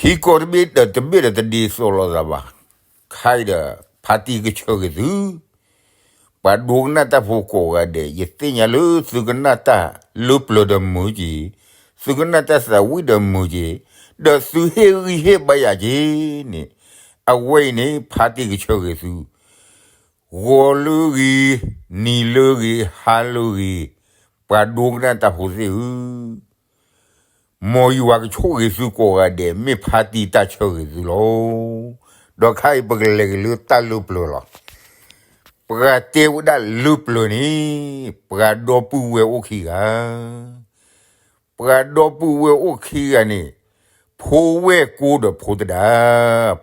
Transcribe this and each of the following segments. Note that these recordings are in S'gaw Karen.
ဟံးကီၢ်တဘ့ၣ်ဒီးတဘ့ၣ်ဒီးတဒ်သိးလိာ်သးဘၣ်. ခဲအံၤဒီး ဖါတံၢ်ကဆၢဂ့ၤသု ပှၤဒိကနၣ်တၢ်ဖိကိးဂၤဒဲး, ယသ့ၣ်ညါလၢသုကနၣ်တၢ်လၢပျၢၤဒီးမုာ်က့ၤ, သုကနၣ်တၢ်သးဝံၣ်ဒီးမုာ်က့ၤ, ဒီးသုဟ့ၣ်ဂံၢ်ဟ့ၣ်ဘါယၤက့ၤန့ၣ်, အဝဲအံၤန့ၣ် ဖါတံၢ်ကဆၢဂ့ၤသု ဂီၤလၢဂ့ၤ, နံၤလၢဂ့ၤ, ဟါလၢဂ့ၤ, ပှၤဒိကနၣ်တၢ်ဖိသ့ၣ်ဧၢ, မ်ယွၤကဆိၣ်ဂ့ၤသုကိးဂၤဒဲး မ့ၢ်ဖါတံၢ်တၢ်ဆၢဂ့ၤသုလီၤ. ဒီးခဲအံၤပကလဲၤက့ၤလၢတၢ်လၢပျၢၤလီၤ. ပှၤတဲဝဲဒၣ်လၢပျၢၤန့ၣ် ပှၤဒီပုၢ်ဝဲၢ်အိၣ်ခံဂၤ, ပှၤဒီပုၢ်ဝဲၢ်အိၣ်ခံဂၤန့ၣ် ဖိဝဲၢ်ကိဒီးဖိသဒါ,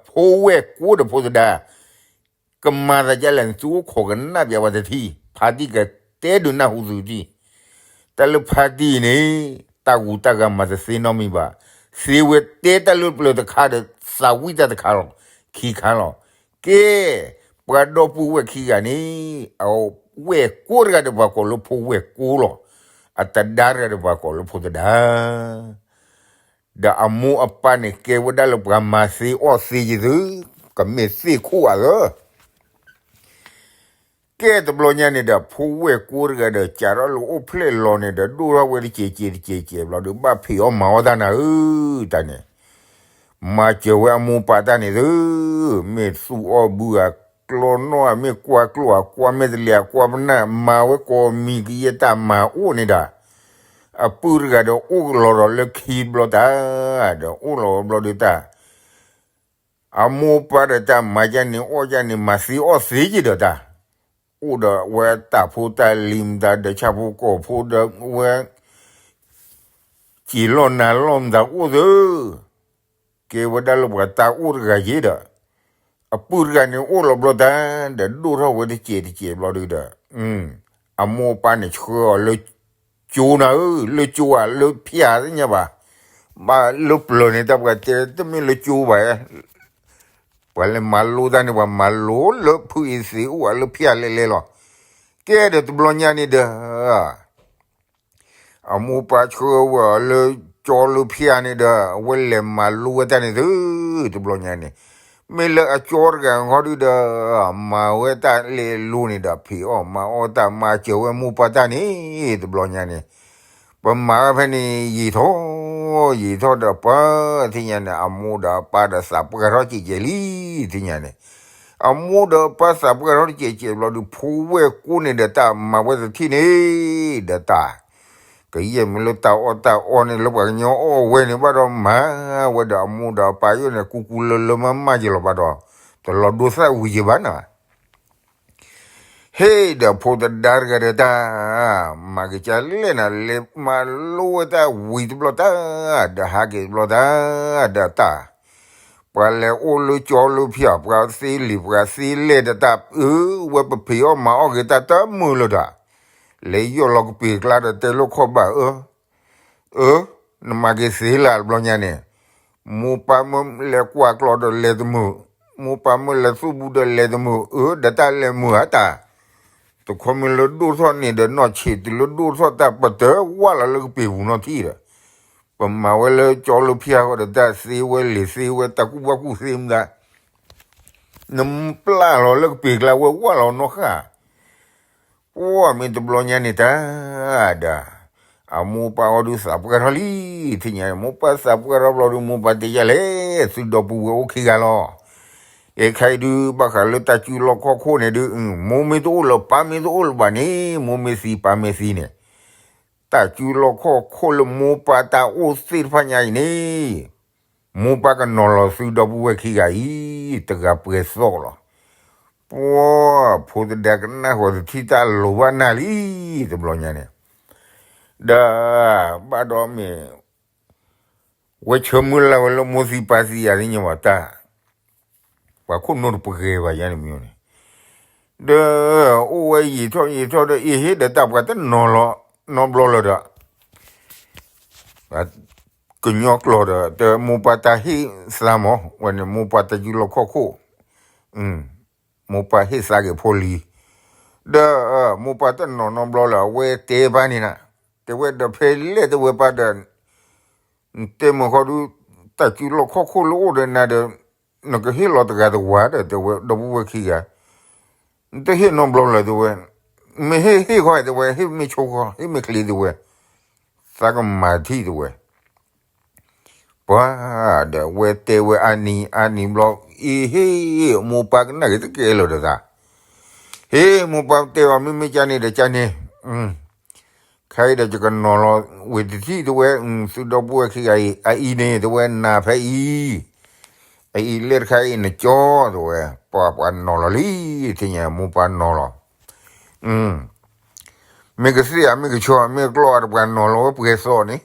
ဖိဝဲၢ်ကိဒီးဖိသဒါ ကမၤသးဒ်လဲၣ်န့ၣ် သုအိၣ်ခိးကနၣ်ပျးဝဲတထံၣ်, ဖါတံၢ်ကတဲဒုးနၢ်ဟူသုတထံၣ်. တၢ်လၢဖါတံၢ်အံၤန့ၣ် တၢ်ဂူၤတၢ်ဂၤမၤတသ့နီတမံၤဘၣ်. သ့ဝဲတဲတၢ်လၢပျၢၤတခါဒီး သးဝံၣ်တၢ်တခါလီၤ, ခံခါလီၤ. ကဲ, ပှၤဒီပုၢ်ဝဲၢ်ခံဂၤန့ၣ် အဝဲၢ်ကိတဂၤဒီးပှၤကိးလၢဖိဝဲၢ်ကိလီၤ. အသဒါတဂၤဒီးပှၤကိးလၢဖိသဒါ ဒီးအမိၢ်အပၢ်န့ၣ် ကဲဝဲဒၣ်လၢပှၤမၤသ့အီၣ်သ့ယသု, ကမ့ၢ်သ့ၣ်ခိၣ်အသၢ. ကဲတဘျီညါန့ၣ်ဒီး ဖိဝဲၢ်ကိတဂၤဒီး စးထီၣ်လၢအိၣ်ဖျဲၣ်လီၤန့ၣ်ဒီး ဒိၣ်ထီၣ်ဝဲတစဲးစဲးတစဲးစဲးဘျီဒီး ဘၣ်ဖံးအီၣ်မၤအီၣ်တၢ်နၤဧၢ, တၢ်န့ၣ် မၤစၢၤဝဲအမိၢ်ပၢ်တၢ်န့ၣ်သု, မ့ၢ်သူၣ်အီၣ်ဘုဧါ, ကျီနီၣ်ဧါ, မ့ၢ်ကွၢ်ကျိဧါ, ကွၢ်မဲာ်တလဲၤဧါ, ကွၢ်ပနၢ်, မၤဝဲကိးမံၤကယဲၢ်တၢ်မၤအိၣ်န့ၣ်ဒီး, အပုၢ်တဂၤဒီးအိၣ်လီၤဒီးလၢခံဘျီတၢ်, ဒီးအိၣ်လီၤဘျီဒီးတၢ် အမိၢ်ပၢ်ဒီးတၢ်မၤကၢ်န့ၣ်အီၣ်ကၢ်န့ၣ် မၤသ့အီၣ်သ့က့ၤဒီးတၢ်, အိၣ်ဒီးဝဲတၢ်ဖိတၢ်လံၤမတၤဒီးဆၣ်ဖိကီၢ်ဖိဒီးဝဲ စံာ်လီၢ်နၤလီၢ်မတၤအိၣ်သၢ, ကဲဝဲဒၣ်လၢပှၤတၢ်အိၣ်တဂၤက့ၤဒီး, အပုၢ်တဂၤန့ၣ်အိၣ်လီၤဘျီတၢ်, ဒီးဒိၣ်ထီၣ်ဝဲတစဲးတစဲးဘျီဒီး, အမိၢ်အပၢ်န့ၣ်ဆှၢအီၤလၢကၠိနၤဧၢ, လၢကၠိဧါ, လၢဖၠၣ်သ့ၣ်ညါဘၣ်, ဘၣ်လၢပျၢၤန့ၣ် တၢ်ပှၤတဲတမ့ၢ်လၢကၠိဘၣ်, ပှၤလဲၤမၤလိတၢ်န့ၣ် ပှၤမၤလိလၢဖုအ့သ့အိၣ်ဧါ လၢဖၠၣ်လဲၤလဲၤလီၤ. ကဲဒီးတဘျီညါန့ၣ်ဒီး အမိၢ်ပၢ်ဆှၢဝဲအီၤလၢကၠိလၢဖၠၣ်န့ၣ်ဒီး အဝဲလဲၤမၤလိဝဲတၢ်န့ၣ်သု, တဘျီညါန့ၣ်, မ့ၢ်လၢအကၠိတဂၤဃီဒုဒီး, မၤဝဲတၢ်လဲၤလိၤန့ၣ်ဒီး ဖံးအီၣ်မၤအီၣ်တၢ် မၤစၢၤဝဲမိၢ်ပၢ်တၢ်န့ၣ်, တဘျီညါန့ၣ် ပမၤဝဲဖဲန့ၣ် ယံာ်ထီၣ်, ယံာ်ထီၣ်ဒီးပှၤသ့ၣ်ညါန့ၣ် အမိၢ်ဒီးအပၢ်ဒီးသးပှၢ်ထီၣ်စဲးကဲးလံ, သ့ၣ်ညါန့ၣ်, အမိၢ်ဒီးအပၢ်သးပှၢ်ထီၣ်စဲးကဲးဘျီဒီး ဖိဝဲၢ်ကိန့ၣ်ဒီးတၢ်မၤဝဲတထံၣ်န့ၣ်, ဒီးတၢ်, ကယဲၢ်မ့ၢ်လၢတၢ်အီၣ်တၢ်အီန့ၣ် လၢပှၤကညီအီၣ်ဝဲန့ၣ်ဘၣ်ဒီး မၤဝဲဒီးအမိၢ်ဒီးအပၢ်ယိၣ်န့ၣ် ကူကူလၢလၢမၤမၤက့ၤလီၤဘၣ်ဒီး, တလီၤဒိသၣ်ဝံၤက့ၤဘၣ်နၤ ဟ့ၣ်ဒီးဖိသဒါတဂၤဒီးတၢ်, မၤက့ၤကလဲၣ်နၤ လဲၤမၤလိဝဲတၢ်ဝံၤတဘျီတၢ်, ဒီးဟးက့ၤတဘျီတၢ်, ဒီးတၢ်, ပှၤလဲၤအိၣ်လၢကၠိလၢဖၠၣ် ပှၤသ့လံာ်ပှၤသ့လဲၢ်ဒီးတၢ်, အၢ, ဝဲပဖံးအီၣ်မၤအီၣ်က့ၤတၢ်တမုာ်လၢၤဒီး, လဲၤယီၢ်လီၤကပံာ်ကျါဒီးတဲလိာ်ခီၣ်ဘၣ်အၢ အၢ, နမၤက့ၤသ့လၢတဘျီညါန့ၣ်, မိၢ်ပၢ်မ့ၢ်လဲၤကွၢ်ကျီဒီးလဲၤတမုာ်, မိၢ်ပၢ်မ့ၢ်လဲၤသူၣ်ဘူးဒီးလဲၤတမုာ်, အၢ ဒီးတၢ်လဲၤမုာ်ဧါတၢ်, တခီမ့ၢ်လၢဒိၣ်ထီၣ်န့ၣ်ဒီး နီၢ်ဆံးတုၤလၢဒိၣ်ထီၣ်တၢ် ပတဝၢ်လီၤလၢကပံာ်ပူၤနီတထံၣ်ဒီး, ပမၤဝဲလၢကၠိလၢဖၠၣ်ဃီဒီး တၢ်သ့ဝဲလံာ်သ့ဝဲ တၢ်ကူၣ်ဘၣ်ကူၣ်သ့မတၤ နပျၢ်လီၤလၢကပံာ်ကျါဝဲဝၢ်လီၤနီၢ်ဃၣ်, ပှၢ်မ့ၢ်တဘျီညါန့ၣ်တၢ်, ဒီး, အမိၢ်ပၢ်အီၤဒုးသးပှၢ်ထီၣ်လံ, ထံၣ်ညါန့ၣ် မိၢ်ပၢ်သးပှၢ်ထီၣ်ဘျီဒီး မိၢ်ပၢ်တဲယၤလဲၣ်, သုဒီပုၢ်ဝဲၢ်အိၣ်ခံဂၤလီၤ, ခဲအံၤဒုး ဘၣ်ဃးလၢတၢ်စုလီၢ်ခီၣ်ခိၣ်န့ၣ်ဒုး, မိၢ်မ့ၢ်တအိၣ်လၢၤ ပၢ်မ့ၢ်တအိၣ်လၢၤဘၣ်န့ၣ်, မိၢ်မ့ၢ်သံပၢ်မ့ၢ်သံန့ၣ် တၢ်စုလီၢ်ခီၣ်ခိၣ်လၢမိၢ်ပၢ်တၢ်အိၣ်သ့ၣ်တဖၣ်ညါအံၤန့ၣ်, မိၢ်ပၢ်ကနီၤလီၤသုဒီပုၢ်ဝဲၢ်ခံဂၤအံၤ, တဂၤပှဲၤသီလီၤ, ပှၢ်ဖိသဒါကနၣ်ဃီၤတထံၣ်တၢ်လိၤဘၣ်နၢ်လံ, တဘျီညါန့ၣ်, ဒီး, ဘၣ်ဒီးမ့ၢ် ဝဲဆၢမုၢ်လၢ်ဝဲလၢမိၢ်သံပၢ်သံယၤသ့ၣ်ညါဘၣ်တၢ်, ပှၤခိၣ်နူာ်တပှဲၤဘၣ်ယါန့ၣ်မ့ၢ်န့ၣ်, ဒီး, အိၣ်ဝဲယံာ်ထီၣ်ယံာ်ထီၣ်ဒီး အ့ဟ့ၣ်ဒီးတၢ်ပှၤတနီၤလီၤ, နီဘျီလၢၤဒီး ကညီကျိာ်ဒီး တမိၢ်ပၢ်တၢ်ဟ့ၣ်သါမး, ဝဲန့ၣ်မိၢ်ပၢ်တၢ်စုလီၢ်ခီၣ်ခိၣ်, မိၢ်ပၢ်ဟ့ၣ်သါက့ၤဖိလံၤ, ဒီး, မိၢ်ပၢ်တနီၤနီဘျီလၢၤ အဝဲတဲပၢ်န့ၣ်နၤ, တဲဝဲဒီးဖဲလဲၣ်တဲဝဲပၢ်ဒီး, တဲမုၢ်ဃီဒုး, တၢ်စုလီၢ်ခီၣ်ခိၣ်လၢအိၣ်ဒီးနၤဒီး နကဟ့ၣ်လီၤတဂၤတဝၤဒီး တဲဝဲ ဒီပုၢ်ဝဲၢ်ခံဂၤ, နတဟ့ၣ်နီတဘျီလၢၤ တဲဝဲ, မ့ၢ်ဟ့ၣ်ဟ့ၣ်ခီ တဲဝဲ, ဟ့ၣ်မ့ၢ်ဆိခီ ဟ့ၣ်မ့ၢ်ချ့ တဲဝဲ, သးကမၤထံၣ် တဲဝဲ. ပှၤဒီးဝဲတဲဝဲအါနံၤအါနံၤဘျီ, အံၤဟ့ၣ် မိၢ်ပၢ်ကနၣ်က့ၤတကဲလၢၤဒီးသး, ဟ့ၣ် မိၢ်ပၢ်တဲအီၤ မ့မ့ၢ်ကန့ၣ်ဒီးကန့ၣ် ခဲအံၤဒီးယကနီၤလီၤဝံၤတထံၣ် တဲဝဲ, သုဒီပုၢ်ဝဲၢ်ခံဂၤအံၤ အအံၤန့ၣ် တဲဝဲ နၤဖဲအံၤ, အအံၤလၢတခါအံၤနကၠီ တဲဝဲ, ပှၤပှၤနီၤလီၤလံ, ထံၣ်ညါမိၢ်ပၢ်နီၤလီၤ, မ့ၢ်ကသ့ၣ်ဧါ မ့ၢ်ကဆီဧါ မ့ၢ်ကျီၢ်ဧါ တပှၤနီၤလီၤဝဲပှဲၤသီန့ၣ်,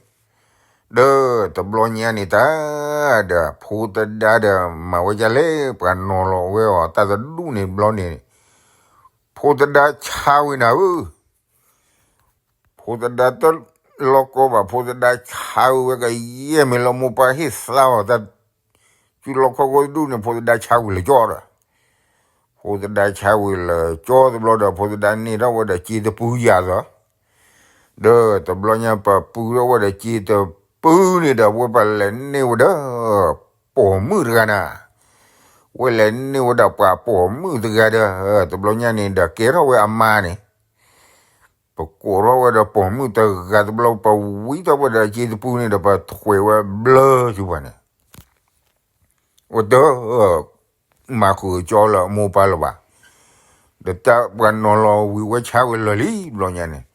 ဒီးတဘျီညါန့ၣ်တၢ် ဒီးဖိသဒါဒီးမၤဝဲဒ်လဲၣ် ပှၤနီၤလီၤဝဲအီၤတၢ်တဒူၣ်န့ၣ်ဘျီန့ၣ်, ဖိသဒါဆါဝံၤနၤဧၢ, ဖိသဒါတလီၤကီဘၣ် ဖိသဒါဆါဝံၤဝဲကယဲၢ်မ့ၢ်လၢမိၢ်ပၢ်ဟ့ၣ်သါအီၤတၢ်စုလီၢ်ခီၣ်ခိၣ်တဒူၣ်န့ၣ် ဖိသဒါဆါဝံၤလၢကၠီဒီး, ဖိသဒါဆါဝံၤလၢကၠီတဘျီဒီး ဖိသဒါန့ၢ်ထီၣ်ဝဲဒီးစ့တပူယၤသီ, ဒီးတဘျီညါပပုထီၣ်ဝဲဒီးစ့တပူန့ၣ်ဒီး ဝဲပလဲၤန့ၢ်ဝဲဒီး ပိာ်မုၣ်တဂၤနၤ, ဝဲလဲၤန့ၢ်ဝဲဒီးပှၤပိာ်မုၣ်တဂၤဒီး တဘျီညါန့ၣ်ဒီးကဲထီၣ်ဝဲအမါန့ၣ် ပကိးထီၣ်ဝဲဒီးပိာ်မုၣ်တဂၤတဘျီ ပဝံထီၣ်ဝဲဒီးစ့တပူန့ၣ်ဒီး ပထွဲးဝဲဘျၢဆူပှၤန့ၣ်, ဝဲတမၤဃုာ်ကၠီလၢမိၢ်ပၢ်လၢၤဘၣ်, ဒီးတၢ်ပှၤနီၤလီၤဝံၤဝဲဆါဝံၤလၢာ်လံတဘျီညါန့ၣ်,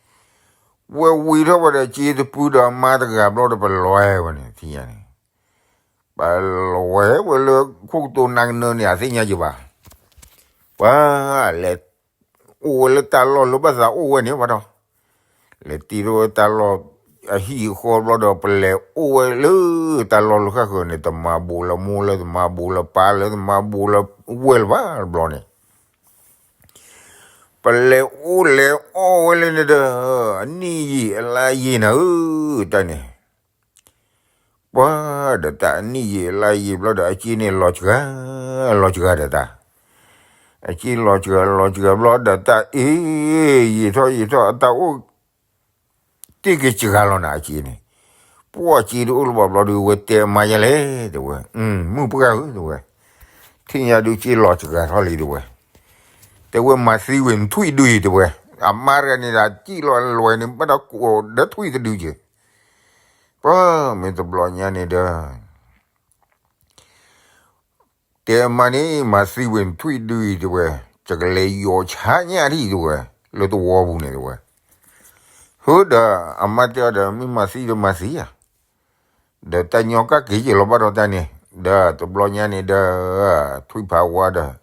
ဝဲဝံထီၣ်ဝဲဒီးစ့တပူဒီးအမါတဂၤဘျီဒီး ပလဲၤဝဲန့ၣ် ထံၣ်ညါန့ၣ်, ပလဲၤဝဲလၢခိၣ်ကတိၤနၤကနၢန့ၣ် အသ့ၣ်ညါယဘၣ်, ပှၤလဲၤ အိၣ်ဝဲလၢတၢ်လီၢ်လၢဘၣ်သးအိၣ်ဝဲန့ၣ်ဘၣ်ဒီး, လဲၤတ့ထီၣ်ဝဲတၢ်လီၢ်အဟံၣ်အဃီဘျီဒီး ပလဲၤအိၣ်ဝဲလၢတၢ်လီၢ်လၢဃၣ်ဃၢၤန့ၣ် တမၤဘူးလၢမိၢ်လၢတမၤဘူးလၢပၢ်လၢတမၤဘူးလၢဝဲၢ်လၢၤဘၣ်တဘျီန့ၣ်, ပလဲၤအိၣ်လဲၤအီၣ်ဝဲလၢန့ၣ်ဒီး အနံၣ်ယံာ်အလါယံာ်နၤဧၢ, တၢ်န့ၣ် ပှၤဒီးတၢ်အနံၣ်ယံာ်အလါယံာ်ဘျီဒီး အစ့န့ၣ်လီၤစှၤ, လီၤစှၤဒီးတၢ်, အစ့လီၤစှၤလီၤစှၤဘျီဒီးတၢ်အ့ၣ်, ယံာ်ထီၣ်ယံာ်ထီၣ်အတၢ်အိၣ်တ့ၢ်က့ၤစှၤလီၤနၤအစ့န့ၣ်, ပှၤစ့တအိၣ်လၢၤဘၣ်ဘျီဒီး ဝဲတဲအမါယဲလဲၣ် တဲဝဲ, မုၣ်ပှၢ်ဧၢ တဲဝဲ, ထံၣ်ညါဒုးစ့လီၤစှၤထီၣ်လံ တဲဝဲ, တဲဝဲမၤသံဝံၤနထွံၣ်ဒုအံၤ တဲဝဲ, အမါတဂၤန့ၣ်ဒီး စံၣ်လီၤအလွဲန့ၣ် ဘၣ်ဒီးကိးဒီးထွံၣ်တဒုက့ၤ, ပှၤမ့ၢ်တဘျီညါန့ၣ်ဒီး တဲအမါန့ၣ် မၤသံဝံၤနထွံၣ်ဒုအံၤ တဲဝဲ, ယကလဲၤယီၤဆါညၣ်ဒံး တဲဝဲ, လၢသဝီပူၤန့ၣ် တဲဝဲ, ဟၢဒီး အမါတဲအီၤဒီး မ့ၢ်မၤသံဒီးမၤသံဧါ, ဒီးတၢ်ညီကၣ်က့ၤယဲၢ်လီၤဘၣ်ဒီးတၢ်န့ၣ်, ဒီးတဘျီညါန့ၣ်ဒီး ထွံၣ်ဖးဝါဒီး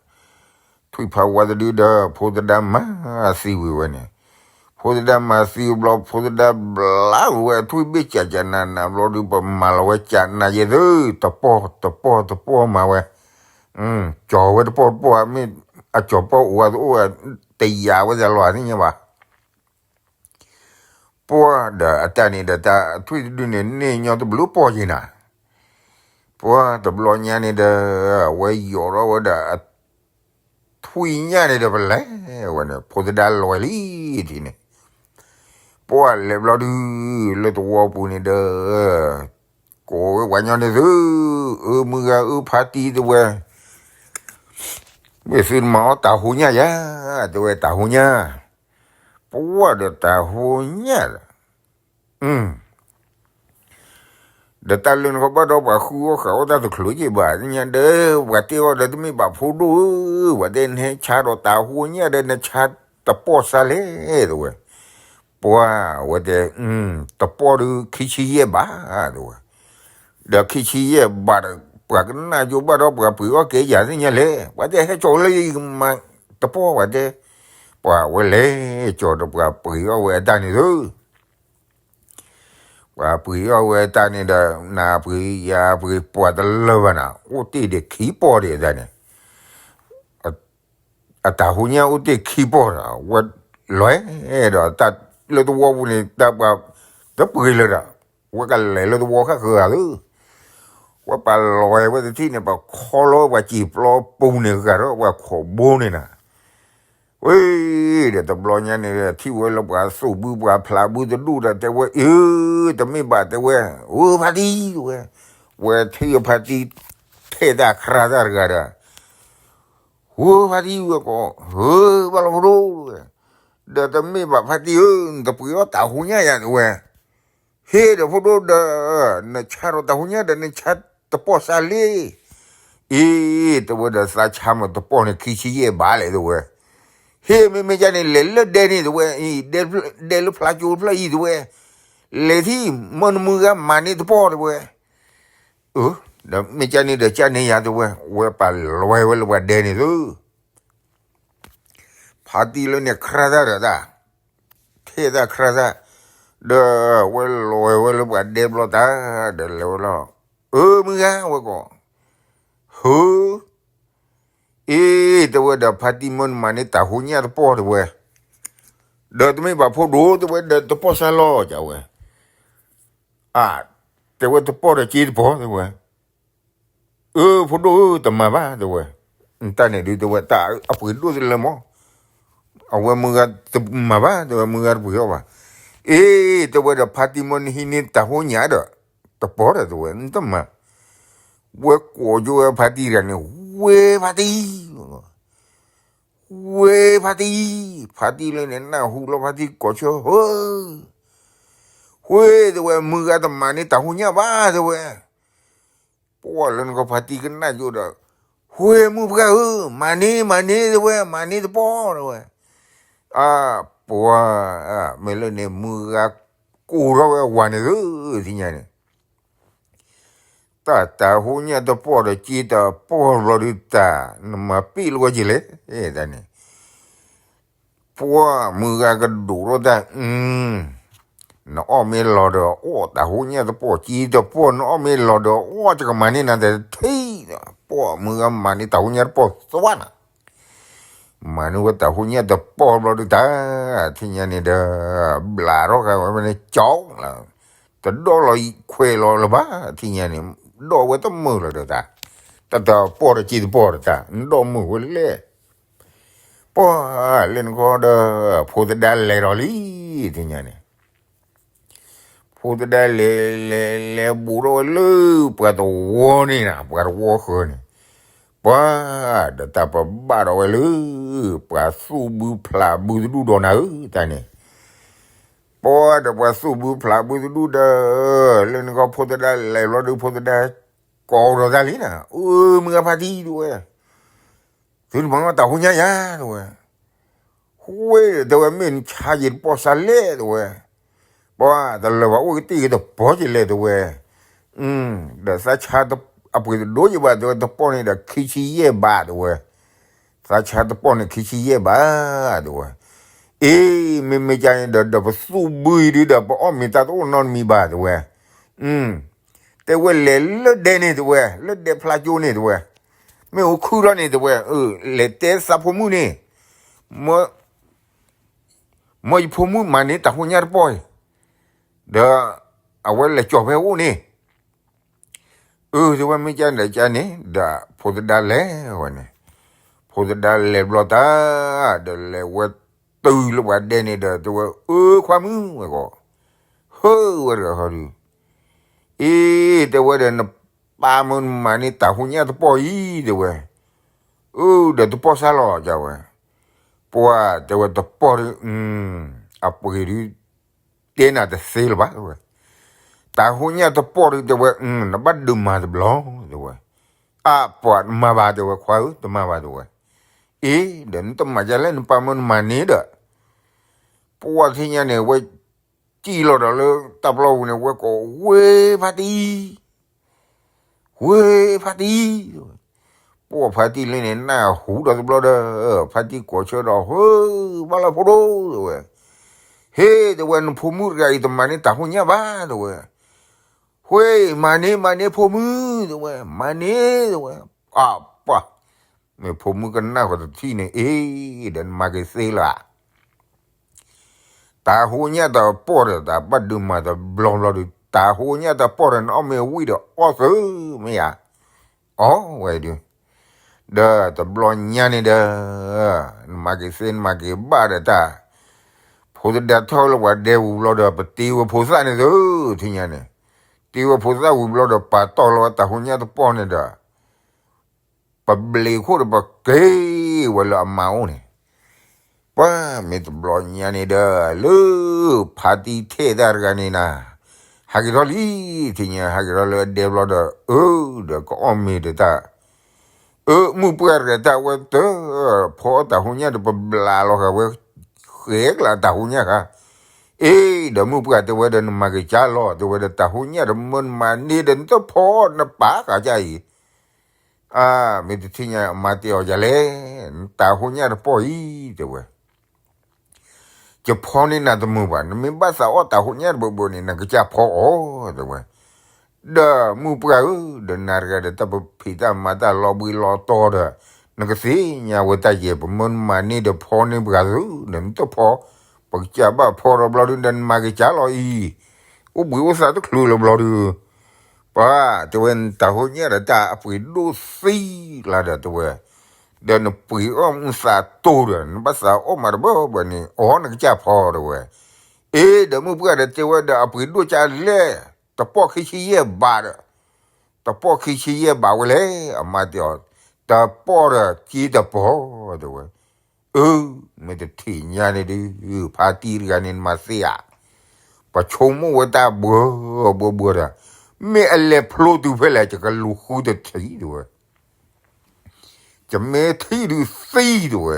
ထွံၣ်ဖးဝါတဒုဒီး ဖိသဒါမၤသံဝံၤဝဲန့ၣ်, ဖိသဒါမၤသံဘျီ ဖိသဒါဘျါဝံၤဝဲအထွံၣ်ဘ့ၣ်ကၠးကၠးနးနးဘျီဒီး ပမၤလီၤဝဲကၠးနးယဲၢ်သု, တပီၢ်တပီၢ်တပီၢ်မၤဝဲ, ကၠီၤဝဲတပီၢ်တပီၢ် မ့ၢ်အကၠီၤပီၢ်အိၣ်ဝဲတအိၣ်ဝဲ, တယာ်ဝဲသးလီၤသ့ၣ်ညါဘၣ် ပှၤဒီးအတၢ်န့ၣ်ဒီး တၢ်ထွံၣ်တဒုန့ၣ် န့ၢ်ညီတဘျုးပီၢ်က့ၤနၤ, ပှၤတဘျီညါန့ၣ်ဒီး ဝဲယီၤထီၣ်ဝဲဒီး ထွံၣ်ညၣ်န့ၣ်ဒီး ပလဲၤဝဲန့ၣ် ဖိသဒါလွဲလံထံၣ်န့ၣ်, ပှၤလဲၤဘျီဒုး လၢသဝီပူၤန့ၣ်ဒီး ကိးဝဲပှၤညီန့ၣ်သု, အၢမုၢ်ဂၤအၢဖါတံၢ် တဲဝဲ, မ့ၢ်သုတမၤအီၣ်တၤဟိညၣ်ယၤ, တဲဝဲတၤဟိညၣ်, ပှၤဒီးတၤဟိညၣ်ဒီး ဒီးတၢ်လၢနကဘၣ်ဒီးပှၤဃုအီၣ်ဃာ်အီၣ်တၢ်တချုးက့ၤဘၣ်သ့ၣ်ညါဒီး ပှၤတဲအီၤဒီးတမ့ၢ်ဘၣ်ဖိဒိၣ်ဧၢ, ပှၤတဲနဟဲဆါဒီးတၤဟိညၣ်ဒီး နဆါတပီၢ်စၢ်လဲၣ် တဲဝဲ, ပှၤဝဲတဲ တပီၢ်ဒုးခံဆံယဲၢ်ဘး တဲဝဲ, ဒီးခံဆံယဲၢ်ဘးဒီး ပှၤကနၣ်ယိဘၣ်ဒီးပှၤပှ့ၤအီၣ်ကဲယၤသ့ၣ်ညါလဲၣ်, ပှၤတဲဟဲကၠီၤလၢယကမၤတပီၢ် ပှၤတဲ, ပှၤဝဲလဲၤကၠီၤဒီးပှၤပှ့ၤအီၣ်ဝဲအတၢ်န့ၣ်သု ပှၤပှ့ၤအီၣ်ဝဲတၢ်န့ၣ်ဒီး နပှ့ၤယပှ့ၤပှၤတလၢာ်ဘၣ်နၤ အိၣ်တ့ၢ်ဒံးခံပီၢ်ဒံးအတၢ်န့ၣ်, အတၤဟိညၣ်အိၣ်တ့ၢ်ခံပီၢ်ဒီး ဝဲလဲၤဒီးတၢ်လၢသဝီပူၤန့ၣ် တၢ်ပှၤတပှ့ၤလၢၤဒီး ဝဲကလဲၤလၢသဝီဃၣ်ဃၢၤဧါသု, ဝဲပှၤလဲၤဝဲတထံၣ်န့ၣ် ပှၤခီလီၤဝဲပှၤစံာ်ပျီပူၤန့ၣ် ဂၤဒီးပှၤခိးဘိန့ၣ်နၤ ဝဲဒီးတဘျီညါန့ၣ် ထံၣ်ဝဲလၢပှၤသူၣ်ဘုပှၤဖျးဘုတဒူၣ်ဒီး တဲဝဲ အၢ တမ့ၢ်ဘၣ် တဲဝဲ, အၢ ဖါတံၢ် တဲဝဲ, ဝ ဝဲထံၣ်ဖါတံၢ် ထဲတၢ်ခရၣ်တၢ်တဂၤဒီး, ဝဲဖါတံၢ်ဝဲကိး, ဟၢ ဘၣ်လီၤဖိဒိၣ်ဝဲ, ဒီးတမ့ၢ်ဘၣ်ဖါတံၢ်ဧၢ, နတပှ့ၤအီၣ်တၢ်ဟူညၣ်ယၤ တဲဝဲ, ဟ့ၣ်ဒီးဖိဒိၣ်ဒီး, နဆါဒီးတၢ်ဟူညၣ်ဒီး နဆါတပီၢ်စၢ်လံ, အ့ တဲဝဲဒီးသးဆါမ့ၢ်တပီၢ်န့ၣ်ခံဆံယဲၢ်ဘးလဲၣ် တဲဝဲ, ဟ့ၣ်မ့မ့ၢ်ကန့ၣ် လဲၤလၢဒဲန့ၣ် တဲဝဲ, ဒဲလၢဖျါကၠိတဖျၢၣ်အံၤ တဲဝဲ, လဲၤထံၣ်မၢနမုၢ်ဂၤမၤန့ၢ်တပီၢ် တဲဝဲ, ဒီးမ့ၢ်ကန့ၣ်ဒီးကန့ၣ်ယၤ တဲဝဲ, ဝဲပာ်လီၤဝဲလၢပှၤဒဲန့ၣ်သု ဖါတံၢ်လၢန့ၣ်ခရၣ်တၢ်ဒီးတၢ်, ထဲတၢ်ခရၣ်တၢ်, ဒီးဝဲလီၤဝဲလၢပှၤဒဲဘျီတၢ်, ဒီးလဲၤဝဲလီၤ, အၢ မုၢ်ဂၤ ဝဲကိး, ဟၢ အ့ တဲဝဲဒီးဖါတံၢ်မၢနမၤန့ၢ်တၢ်ဟူညၣ်တပီၢ် တဲဝဲ, ဒီးတမ့ၢ်ဘၣ်ဖိဒိၣ် တဲဝဲဒီးတပီၢ်စၢ်လီၤ တဲဝဲ, အ တဲဝဲတပီၢ်ဒီးက့တပီၢ် တဲဝဲ, အၢ ဖိဒိၣ်ဧၢ တမၤဘၣ် တဲဝဲ, တၢ်န့ၣ်ဒုး တဲဝဲတၢ်အပှ့ၤဒိၣ်တလၢမး, အဝဲမုၢ်ဂၤတမၤဘၣ် တဲဝဲ မုၢ်ဂၤတပှ့ၤအီၣ်ဘၣ်, အ့ တဲဝဲဒီးဖါတံၢ်မၢနဟံးန့ၢ်တၢ်ဟူညၣ်ဒီး, တပီၢ်ဒီး တဲဝဲ နတမၤ, ဝဲကိးကၠိဝဲဖါတံၢ်တဂၤန့ၣ်, ဝဲဖါတံၢ် ဝဲဖါတံၢ်, ဖါတံၢ်လၢန့ၣ်နၢ်ဟူလီၤဖါတံၢ်ကိးဆၢ ဟၢ ဃ့ တဲဝဲ မုၢ်ဂၤတမၤန့ၢ်တၢ်ဟူညၣ်ဘၣ် တဲဝဲ, ပှၤလၢနကီၢ်ဖါတံၢ်ကနၣ်ယိဒီး, ဃ့ မုၢ်ပှၢ်ဧၢ, မၤန့ၢ် မၤန့ၢ် တဲဝဲ, မၤန့ၢ်တပီၢ် တဲဝဲ, အပှၤ, မ့ၢ်လၢန့ၣ် မုၢ်ဂၤကိးထီၣ်ဝဲအဝၤန့ၣ်သု, ထံၣ်ညါန့ၣ် တၢ်တၢ်ဟူညၣ်တပီၢ်ဒီးက့တပီၢ်ဘျီဒုးတၢ်, နမၤပ့ၢ်လၢဝဲက့လဲၣ်, တၢ်န့ၣ်, ပှၤမုၢ်ဂၤကဒိးထီၣ်တၢ်, နအီၣ်မ့ၢ်လီၤဒီးအီၣ်တၢ်ဟူညၣ်တပီၢ်က့တပီၢ်, နအီၣ်မ့ၢ်လီၤဒီးအီၣ် ယကမၤန့ၢ်နၤတထံၣ်, ပှၤမုၢ်ဂၤမၤန့ၢ်တၢ်ဟူညၣ်တပီၢ်သွါနၤ မၤန့ၢ်ဝဲတၢ်ဟူညၣ်တပီၢ်ဘျီဒုးတၢ်, ထံၣ်ညါန့ၣ်ဒီး, ဘျးထီၣ်ဃာ်ဝဲန့ၣ်ကၠီလီၤ, တဒီၣ်လီၤခွဲးလီၤလၢၤဘၣ်, ထံၣ်ညါန့ၣ်, ဒီၣ်ဝဲတမုာ်လီၤဒီးတၢ်, တၢ်တပီၢ်ဒီးက့တပီၢ်ဒီးတၢ်, နဒီၣ်မုာ်ဝဲလဲၣ်, ပှၤလၢနကီၢ်ဒီး, ဖိသဒါလဲၤဒီးလံ, ထံၣ်ညါန့ၣ် ဖိသဒါလဲၤလဲၤလဲၤဘူးထီၣ်ဝဲလၢ, ပှၤတဝီန့ၣ်နၤ, ပှၤတဝီဃၢၤန့ၣ်, ပှၤ, ဒီးတၢ်ပဘၣ်ဒီးဝဲလၢ, ပှၤသူၣ်ဘုဖျးဘုတဒူၣ်ဒီးနၤဧၢ, တၢ်န့ၣ်, ပှၤဒီးပှၤသူၣ်ဘုဖျးဘုတဒူၣ်ဒီး, လၢနကီၢ်ဖိသဒါလဲၤဘျီဒုး ဖိသဒါ, ကိးဒီးတၢ်လံနၤ, အၢ မုၢ်ဂၤဖါတံၢ် တဲဝဲ သုတမၤတၢ်ဟူညၣ်ယၤ တဲဝဲ, ဃ့ တဲဝဲ မ့ၢ်နဆါယတပီၢ်စၢ်လဲၣ် တဲဝဲ, ပှၤတလၢၤဘၣ်အိၣ်ကတ့ၢ်က့ၤတပီၢ်က့ၤလဲၣ် တဲဝဲ, ဒီးသးဆါအပှ့ၤတဒိၣ်ယဘၣ် တဲဝဲ, တပီၢ်န့ၣ်ဒီးခံဆံယဲၢ်ဘး တဲဝဲ, သးဆါတပီၢ်န့ၣ်ခံဆံယဲၢ်ဘး တဲဝဲ, အ့ မ့မ့ၢ်ကန့ၣ်ဒီး ဒီးပသူၣ်ဘုအံၤဒုးဒီး ပအီၣ်မ့ၤတၢ်တအိၣ်နီတမံၤဘၣ် တဲဝဲ တဲဝဲလဲၤလၢဒဲန့ၣ် တဲဝဲ, လၢဒဲဖျါကၠိန့ၣ် တဲဝဲ, မ့ၣ်အူခုၣ်ထီၣ်န့ၣ် တဲဝဲ, လဲၤတဲသးဖိမုၣ်န့ၣ်, မ်ယဖိမုၣ်မၤန့ၢ်တၢ်ဟူညၣ်တပီၢ်အံၤ, ဒီးအဝဲလဲၤကၠီၤဖဲအိၣ်န့ၣ်, အၢ တဲဝဲ မ့ၢ်ကန့ၣ်ဒီးကန့ၣ်, ဒီးဖိသဒါလဲၤဝဲန့ၣ်, ဖိသဒါလဲၤဘျီတၢ်, ဒီးလဲၤဝဲတုၤလၢပှၤဒဲန့ၣ်ဒီး တဲဝဲ, အၢ ခွါမုၣ် ဝဲကိး, ဟၢဝဲတဂၤဃီဒုး, အ့ တဲဝဲဒီး နပၢ်မၢနမၤန့ၢ်တၢ်ဟူညၣ်တပီၢ်အံၤ တဲဝဲ, အၢ ဒီးတပီၢ်စၢ်လီၤ တဲဝဲ, ပှၤ တဲဝဲတပီၢ်ဒုး, အပှ့ၤဒုး, တဲနၤတသ့လၢၤဘၣ် တဲဝဲ, တၢ်ဟူညၣ်တပီၢ်ဒုး တဲဝဲ, နဘၣ်ဒုးမၤတဘျီ တဲဝဲ, အပှၤတမၤဘၣ် တဲဝဲ ခွါဧၢ တမၤဘၣ် တဲဝဲ, အ့ ဒီးနတမၤဒ်လဲၣ် နပၢ်မၢနမၤန့ၢ်ဒီး, ပှၤထံၣ်ညါန့ၣ် ဝဲ, စံၣ်လီၤဒီးလၢတၢ်ပျီပူၤန့ၣ် ဝဲကိးဝဲဖါတံၢ် ဝဲဖါတံၢ်, ပှၤဖါတံၢ်လၢန့ၣ် နၢ်ဟူဒီးတဘျီဒီး, ဖါတံၢ်ကိးဆၢဒီး ဟၢ, ဘၣ်လီၤဖိဒိၣ် တဲဝဲ, ဟ့ၣ် တဲဝဲ နဖိမုၣ်တဂၤအံၤတမၤန့ၢ်တၢ်ဟူညၣ်ဘၣ် တဲဝဲ, ဃ့ မၤန့ၢ် မၤန့ၢ်ဖိမုၣ် တဲဝဲ, မၤန့ၢ် တဲဝဲ, အပှၤ, မ့ၢ်ဖိမုၣ်ကနၣ်ဃီတထံၣ်န့ၣ် အ့ ဒီးနမၤက့ၤသ့လၢၤ တၢ်ဟူညၣ်တပီၢ်ဒီး တၢ်ဘၣ်ဒုးမၤတဘျီဘျီဒုး, တၢ်ဟူညၣ်တပီၢ်ဒီး နအီၣ်မ့ၤဝံၤဒီးအီၣ်သုမ့ၢ်ဧါ, အီၣ်ဝဲဒုး, ဒီးတဘျီညါန့ၣ်ဒီး, နမၤက့ၤသ့ နမၤက့ၤဘၣ်ဒီးတၢ်, ဖိသဒါထီၣ်လၢပှၤဒဲပူၤဘျီဒီး ပတ့ဝဲဖိသၣ်န့ၣ်သု, ထံၣ်ညါန့ၣ်, တ့ဝဲဖိသၣ်ဝံၤဘျီဒီး ပာ်တီၢ်လီၤဝဲတၢ်ဟူညၣ်တပီၢ်န့ၣ်ဒီး ပဘျ့းခိၣ်ဒီးပက့ၤဝဲလၢအမါအိၣ်န့ၣ်, ပှၤမ့ၢ်တဘျီညါန့ၣ်ဒီး လၢဖါတံၢ်ထဲတၢ်တဂၤန့ၣ်နၤ, ဟးက့ၤထီၣ်လံ, ထံၣ်ညါဟးက့ၤထီၣ်လၢအဒဲဘျီဒီး အၢ ဒီးကအီၣ်မ့ၤဒီးတၢ်, အၢ မုၢ်ပှၢ်တဂၤတၢ်ဝဲတၢ်, ဖီအီၣ်တၢ်ဟူညၣ်ဒီးပဘျးလီၤဃာ်ဝဲ, ဃဲကျါတၢ်ဟူညၣ်ဃာ်, အ့ ဒီးမုၢ်ပှၢ်တဲဝဲဒီးနမၤက့ၤကၢ်လီၤ တဲဝဲဒီးတၢ်ဟူညၣ်ဒီးမၢနမၤန့ၢ်ဒီးနတဖီနပာ်ဃာ်ကၢ်အံၤ, အၢ မ့ၢ်တထံၣ်ညါအမါတဲအီၤယၤလဲၣ်, နတၢ်ဟူညၣ်တပီၢ်အံၤ တဲဝဲ ယဖီန့ၢ်နၤတမုာ်ဘၣ်, နမ့ၢ်ဘၣ်သးအီၣ်တၢ်ဟူညၣ်တဘိဘိန့ၣ် နကစၢ်ဖီအီၤ တဲဝဲ, ဒီးမုၢ်ပှၢ်ဧၢ, ဒီးနၤတဂၤဒီးတၢ်ပဖံးတၢ်မၤတၢ်လီၤဘှံးလီၤတီၤဒီး, နကသ့ၣ်ညါဝဲတၢ်ယဲၢ် ပမၢနမၤန့ၢ်ဒီးဖီန့ၢ်ပှၤသု, ဒီးနတဖီ, ပကစၢ်ဘၣ်ဖီဒီးဘျီဒုး ဒီးနမၤက့ၤကၢ်လီၤအံၤ, အိၣ်ဘှံးအိၣ်သါတချုးလၢဘျီဒုး ပှၤတဲဝဲ နတၢ်ဟူညၣ်ဒီးတၢ်အပှ့ၤဒိၣ်သံလၢဒီးတဲဝဲ, ဒီးနပှ့ၤအီၣ်မုၢ်သးတိၢ်ဒီး နဘၣ်သးအီၣ်မးတဘၢဘၢန့ၣ် အီနကစၢ်ဖီတဲဝဲ, အ့ ဒီးမုၢ်ပှၢ်ဒီးတဲဝဲဒီးအပှ့ၤဒိၣ်ကၢ်လဲၣ်, တပီၢ်ခံဆံယဲၢ်ဘးဒီး, တပီၢ်ခံဆံယဲၢ်ဘးဝဲလဲၣ်, အမါတဲအီၤ, တပီၢ်ဒီးက့တပီၢ်တဲဝဲ, အၢ မ့ၢ်တထံၣ်ညါန့ၣ်ဒုး, ဖါတံၢ်တဂၤန့ၣ်နမၤသ့ဧါ, ပဆိကမိၣ်ဝဲတၢ်ဘှီဘှီဘှီဒီး, မ့ၢ်အလဲၤဖျိတုၤဖဲလဲၣ် ယကလူၤဃုတထံၣ်တဲဝဲ, ယမ့ၢ်ထံၣ်ဒုးသံတဲဝဲ,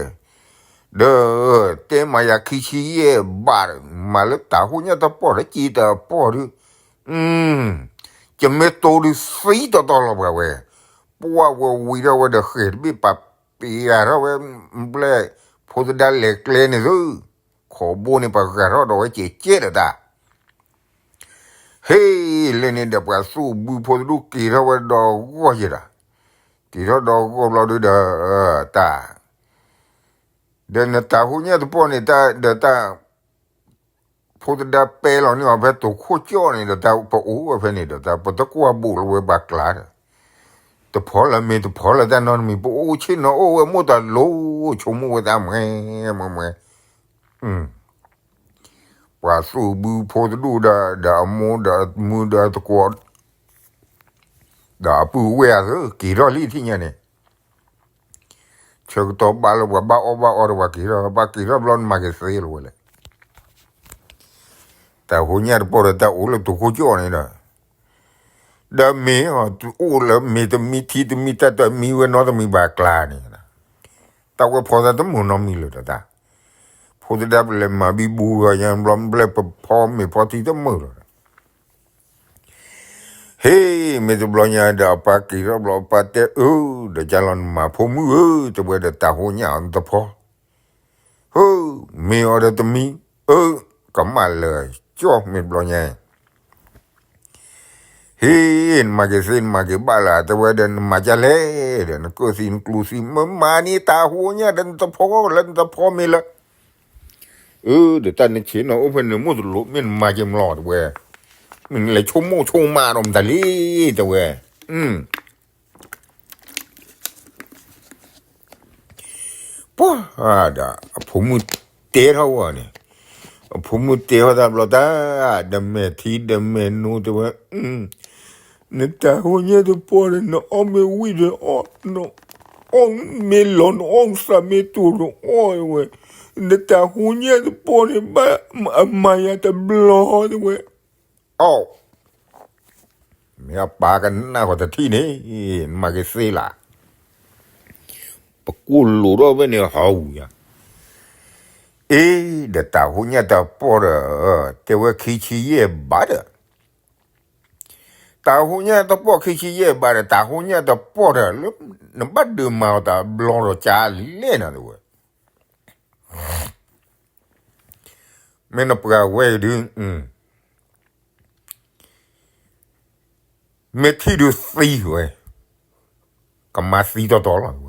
ဒီးတဲမၤယၤခံဆံယဲၢ်ဘးဒီး မၤလၢတၢ်ဟူညၣ်တပီၢ်ဒီးက့တပီၢ်ဒုး, ယမ့ၢ်တိၢ်ဒုးသံတီတီလီၤပှၤဝဲ, ပှၤဝဲဝံၤထီၣ်ဝဲဒီးဃဲၤတဘ့ၣ်ပာ်ပ့ၤဂၤထီၣ်ဝဲ, ဘျဲၣ်ဖိသဒါလဲၤကျဲန့ၣ်သု, ခိးဘိန့ၣ်ပှၤဂၤထီၣ်ဒီးဝဲကဲးကဲးဒီးတၢ် ဟ့ၣ်လၢန့ၣ်ဒီးပှၤသူၣ်ဘုဖိတဒူၣ်က့ၤထီၣ်ဝဲဒီးဂီၢ်ယဲဒီး, က့ၤထီၣ်ဒီးဂီၢ်ဘျီဒုးဒီး, တၢ်, ဒီးနတၢ်ဟူညၣ်တပီၢ်န့ၣ် ဒီးတၢ်, ဖိသဒါပဲလီၤန့ၢ်အီၤဖဲတိၤခိၣ်ကၠီၣ်န့ၣ်ဒီးတၢ်ပအိၣ်ဝဲဖဲန့ၣ်ဒီးတၢ် ပတကွၢ်ဘူးလီၤဝဲပှၤကျါဒီး, တဖီလၢမ့ၢ်တဖီလၢတၢ်နီတမံၤ ပအိၣ်ဆ့ၣ်နီၤအိၣ်ဝဲမိၢ်တၢ်လိၤ ဆိကမိၣ်ဝဲတၢ်မွဲမွဲမွဲ ပှၤသူၣ်ဘုဖိတဒူၣ်ဒီး ဒီးအမိၢ်ဒီးအမုၣ်ဒီးအသကိး, ဒီးအပုၢ်ဝဲၢ်အသး က့ၤထီၣ်လံထံၣ်ညါန့ၣ်, ဆၢကတီၢ်ဘၣ်လၢပှၤဘၣ်အီၣ်ဘၣ်အီဒီးပှၤက့ၤထီၣ် ဘၣ်က့ၤထီၣ်ဘျီနမၤက့ၤသ့လီၤဝဲလဲၣ်, တၢ်ဟူညၣ်တပီၢ်ဒီးတၢ်အိၣ်လၢတိၤခိၣ်ကၠီၣ်န့ၣ်ဒီး, ဒီးမ့ၢ်အီၤအိၣ်လၢမ့ၢ်တမံထံတမံတၢ် တမံဝဲနီတမံၤဘၣ်ကျါန့ၣ်, တၢ်ဝဲဖီသးတမုာ်နီတမံၤလၢၤဒီးတၢ်, ဖိသဒါပလဲၤမၤဘံဘူဂီၤညါဘျီ ဘျဲၣ်ပဖီမ့ၤဖီထံတမုာ်လီၤဒီး ဟ့ၣ် မ့ၢ်တဘျီညါဒီးအပၢ်က့ၤထီၣ်ဘျီ အပၢ်တဲအၢ ဒီးကၢ်လီၤနမၤဖိမုၣ်ဧၢ တဲဝဲဒီးတၢ်ဟူညၣ်အီၤနတဖီ, ဟၢ မ့ၢ်အီၤဒီးတမံ, အၢ ကမၣ်လၢာ်ကၠီ မ့ၢ်တဘျီညါ ဟ့ၣ် နမၤက့ၤသ့နမၤက့ၤဘၣ်လၢ တဲဝဲဒီးနမၤကၢ်လဲၣ်ဒီး နကၢၢ်သံနကျူသံ မ့ၢ်မၤန့ၢ်တၢ်ဟူညၣ်ဒီးနတဖီလၢနတဖီမ့ၢ်လၢ အၢ ဒီးတၢ်နဆ့ၣ်နီၤအိၣ်ဖဲန့ၣ်မိၢ်တလိၣ် မ့ၢ်နမၤက့ၤမလီၤတဲဝဲ, မ့ၢ်နလဲၤဆိကမိၣ်ဆိကမးဒီးမတၤလံ တဲဝဲ, ပှၤဒီး အဖိမုၣ်တဲထီၣ်ဝဲန့ၣ်, အဖိမုၣ်တဲထီၣ်တၢ်ဘျီတၢ်, ဒီးမဲာ်ထံဒီးမဲာ်နိတဲဝဲ, နတၢ်ဟူညၣ်တပီၢ်ဒီး နအီၣ်မ့ၤဝံၤဒီးအီၣ်, နအီၣ်မ့ၤလီၤ နအီၣ်သးမ့ၢ်တိၤဒီးအီၣ်ဝဲ, နတၢ်ဟူညၣ်တပီၢ်န့ၣ် ဘၣ်အမၤယၤတဘျီတဲဝဲ, အိ မ့ၢ်အပၢ်ကနၣ်ဃီတထံၣ်န့ၣ်, နမၤက့ၤသ့လၢ ပကိၢ်လိာ်ထီၣ်ဖဲန့ၣ်ဟီဝံၤယါ, အ့ ဒီးတၢ်ဟူညၣ်တပီၢ်ဒီး, တဲဝဲခံဆံယဲၢ်ဘးဒီး, တၢ်ဟူညၣ်တပီၢ်ခံဆံယဲၢ်ဘးဒီး တၢ်ဟူညၣ်တပီၢ်ဒီး လၢနဘၣ်ဒုးမၤအီၤတၢ်ဘျီဒီးကၢ်လဲၣ်နၤတဲဝဲ မ့ၢ်နပှၤဝဲအံၤဒုး, မ့ၢ်ထံၣ်ဒုးသံဝဲ, ကမၤသံတီတီလီၤဝဲ,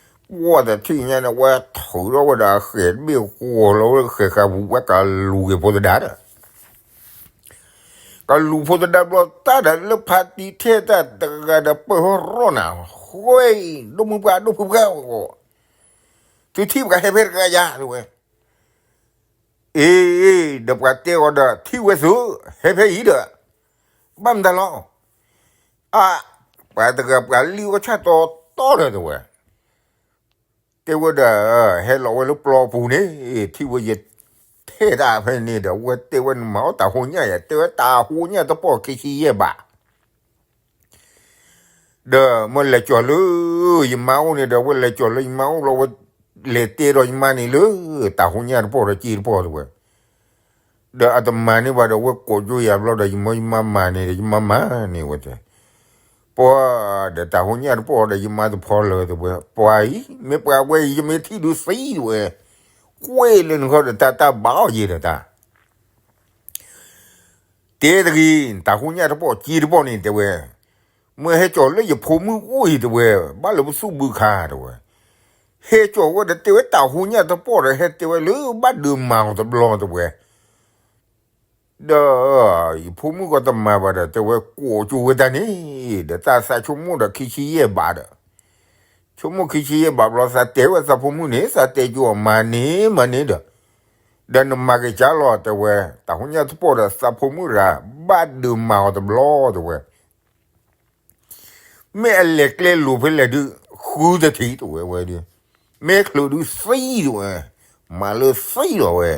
ပှၤတထံၣ်ညါန့ၣ် ဝဲထုးထီၣ်ဝဲဒီးအဃဲၤတဘ့ၣ်ဃီၤလီၤဝဲဃဲၤဃာ်ပူၤ ဝဲကလူၤက့ၤဖိသဒါဒီး, ကလူၤဖိသဒါဘျီတၢ်ဒီး လၢဖါတံၢ်ထဲတၢ်တဂၤဒီးပၢၢ်ဟီရီၣ်နၤ, ဃဲ, ဒိၣ်မုၢ်ပှၢ်ဒိၣ်ဖုဖဲ, သုထံၣ်ပှၤဟဲဖဲတဂၤယါတဲဝဲ အ့ ဒီးပှၤတဲအီၤဒီး ထံၣ်ဝဲသု, ဟဲဖဲအံၤဒီး, ဘၣ်မတၤလီၤ. အါ, ပှၤတဂၤပှၤလံၣ်အီၣ်ဆၣ်တီတီဒီးတဲဝဲ, တဲဝဲဒီး, ဟဲလီၤဝဲလၢပျီပူၤန့ၣ်, ထံၣ်ဝဲယထဲတၢ်ဖဲန့ၣ်ဒီး ဝဲတဲဝဲနမၤအီၣ်တၢ်ဟိညၣ်ယၤ, တဲဝဲတၢ်ဟိညၣ်တပီၢ်ခံဆံယဲၢ်ဘး ဒီးမ့ၢ်လဲၤကၠီၤလၢ ယမါအိၣ်န့ၣ်ဒီး ဝဲလဲၤကၠီၤလၢယမါအိၣ်ဘျီ ဝဲလဲၤတဲဒီးယမါန့ၣ်လၢ တၢ်ဟိညၣ်တပီၢ်ဒီးစ့တပီၢ်တဲဝဲ, ဒီးအတမၤန့ၢ်ဘၣ်ဒီး ဝဲကိးကၠိယၤဘျီဒီး ယမ့ၢ်ယမါမၤန့ၣ်ဒီး ယမါမၤန့ၢ်ဝဲတဲ, ပှၤဒီးတၢ်ဟိညၣ်တပီၢ်ဒီး ယမါတဖီလၢၤတဲဝဲ, ပှၤအံၤ မ့ၢ်ပှၤဝဲအံၤ ယမ့ၢ်ထံၣ်ဒုးသံတဲဝဲ, ကွ့ၢ်လၢနခီဒီးတၢ်တၢ်ဘၣ်အီၤယဲဒီးတၢ် တဲတဂ့ၤ, တၢ်ဟိညၣ်တပီၢ်စ့တပီၢ်န့ၣ်တဲဝဲ, မ့ၢ်ဟဲကၠီၤလၢယဖိမုၣ်အိၣ်အံၤတဲဝဲ, ဘၣ်လၢပသူၣ်ဘုခါတဲဝဲ, ဟဲကၠီၤဝဲဒီးတဲဝဲတၢ်ဟိညၣ်တပီၢ်ဒီး ဟဲတဲဝဲလၢဘၣ်ဒုးမၤအီၤတဘျီတဲဝဲ, ဒီး ယဖိမုၣ်ကီးတမၤဘၣ်ဒီး တဲဝဲကိးကၠိဝဲတၢ်န့ၣ်, ဒီးတၢ်သးဆိကမိၣ်ဒီးခံဆံယဲၢ်ဘးဒီး, ဆိကမိၣ်ခံဆံယဲၢ်ဘးဘျီ သးတဲဝဲသးဖိမုၣ်န့ၣ် သးတဲကၠိအီၤမၤန့ၢ်မၤန့ၢ်ဒီး, ဒီးနမၤက့ၤကၢလီၤတဲဝဲ, တၢ်ဟိညၣ်တပီၢ်ဒီးသးဖိမုၣ်တဂၤ ဘၣ်ဒုးမၤအီၤတဘျီတဲဝဲ မ့ၢ်အလဲၤကျဲလိာ်ဖဲလဲၣ်ဒုး ဃုတထံးတဲဝဲဝဲဒုး, မ့ၢ်ချုးဒုးသံတဲဝဲ, မၤလၢသံလီၤဝဲ,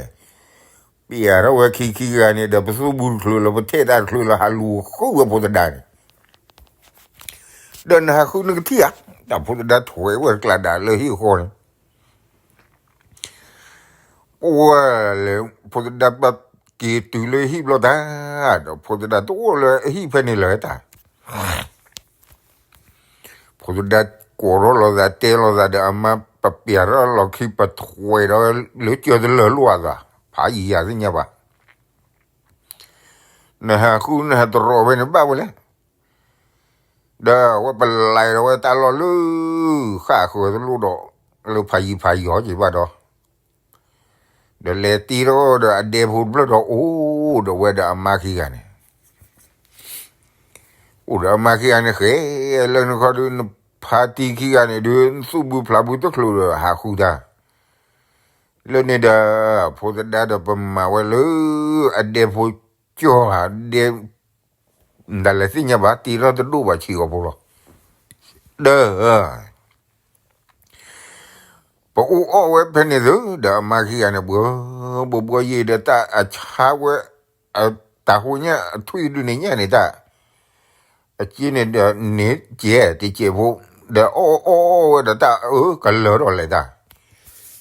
ပျဲထီၣ်ဝဲခံခံဂၤန့ၣ်ဒီး ပသူၣ်ဘုတချုးလီၤ ပထဲတၢ်တချုးလီၤ ဟးလူၤဃုဝဲဖိသဒါန့ၣ်, ဒီးနဟးဃုနကထံၣ်ဧါ, တၢ်ဖိသဒါထွဲဝဲတကျးဒၣ်လၢဟံၣ်ဃီန့ၣ် ပဝဲလဲၤ ဖိသဒါဘၣ်က့ၤတုၤလၢဟံၣ်ဘျီတၢ်, ဒီးဖိသဒါတအိၣ်လၢအဟံၣ်ဖဲန့ၣ်လၢၤတၢ်, ဖိသဒါကိးထီၣ်လိာ်သးတဲလိာ်သးဒီးအမါ ပပျဲထီၣ်လီၢ်ခံ ပထွဲဒီးလၢကၢတလၢာ်လိာ်အသး, ဖးယံာ်ယၤသ့ၣ်ညါဘၣ်, နဟးဃုနဟးတရီၤဖဲန့ၣ်ဘၣ်ဝဲလဲၣ် ဒီးအဝဲပလဲၤဒီးဝဲတၢ်လီၢ်လၢ ဃၣ်ဃၢၤတလိၣ်ဒီး လၢဖးယံၤဖးယီၤက့ၤဘၣ်ဒီး, ဒီးလဲၤတ့ထီၣ်ဒီးအဒဲဖိတဖျၢၣ်ဒီးအိၣ်ဒီးဝဲဒီးအမါခံဂၤန့ၣ်, အိၣ်ဒီးအမါခံဂၤန့ၣ်ဃဲလၢနခီဒုး နဖါတံၢ်ခံဂၤန့ၣ်ဒုး နသူၣ်ဘုဖျးဘုတချုးဒီးဟးဃုတၢ် လၢန့ၣ်ဒီး ဖိသဒါဒီးပမၤဝဲလၢ အဒဲဖိကၠီၢ်ဧါ ဒဲ ဒၣ်လဲာ်သ့ၣ်ညါဘၣ် တ့ထီၣ်တဒိၣ်ဘၣ်ဆံးအီၤဖိလီၤ. ဒီး ပအိၣ်အီၣ်ဝဲဖဲန့ၣ်သု ဒီးအမါခံဂၤန့ၣ် ဘှီဘှီဘှီယံာ်ဒီးတၢ်အဆါဝဲ တၢ်ဟိညၣ်အထွံၣ်ဒုးန့ၣ်ညၣ်န့ၣ်တၢ် အစ့န့ၣ်ဒီးန့ၣ်ကဲတကဲးဖိ ဒီးအီၣ်အီၣ်အီၣ်ဝဲဒီးတၢ်အၢကလၢၤထီၣ်လဲၤတၢ်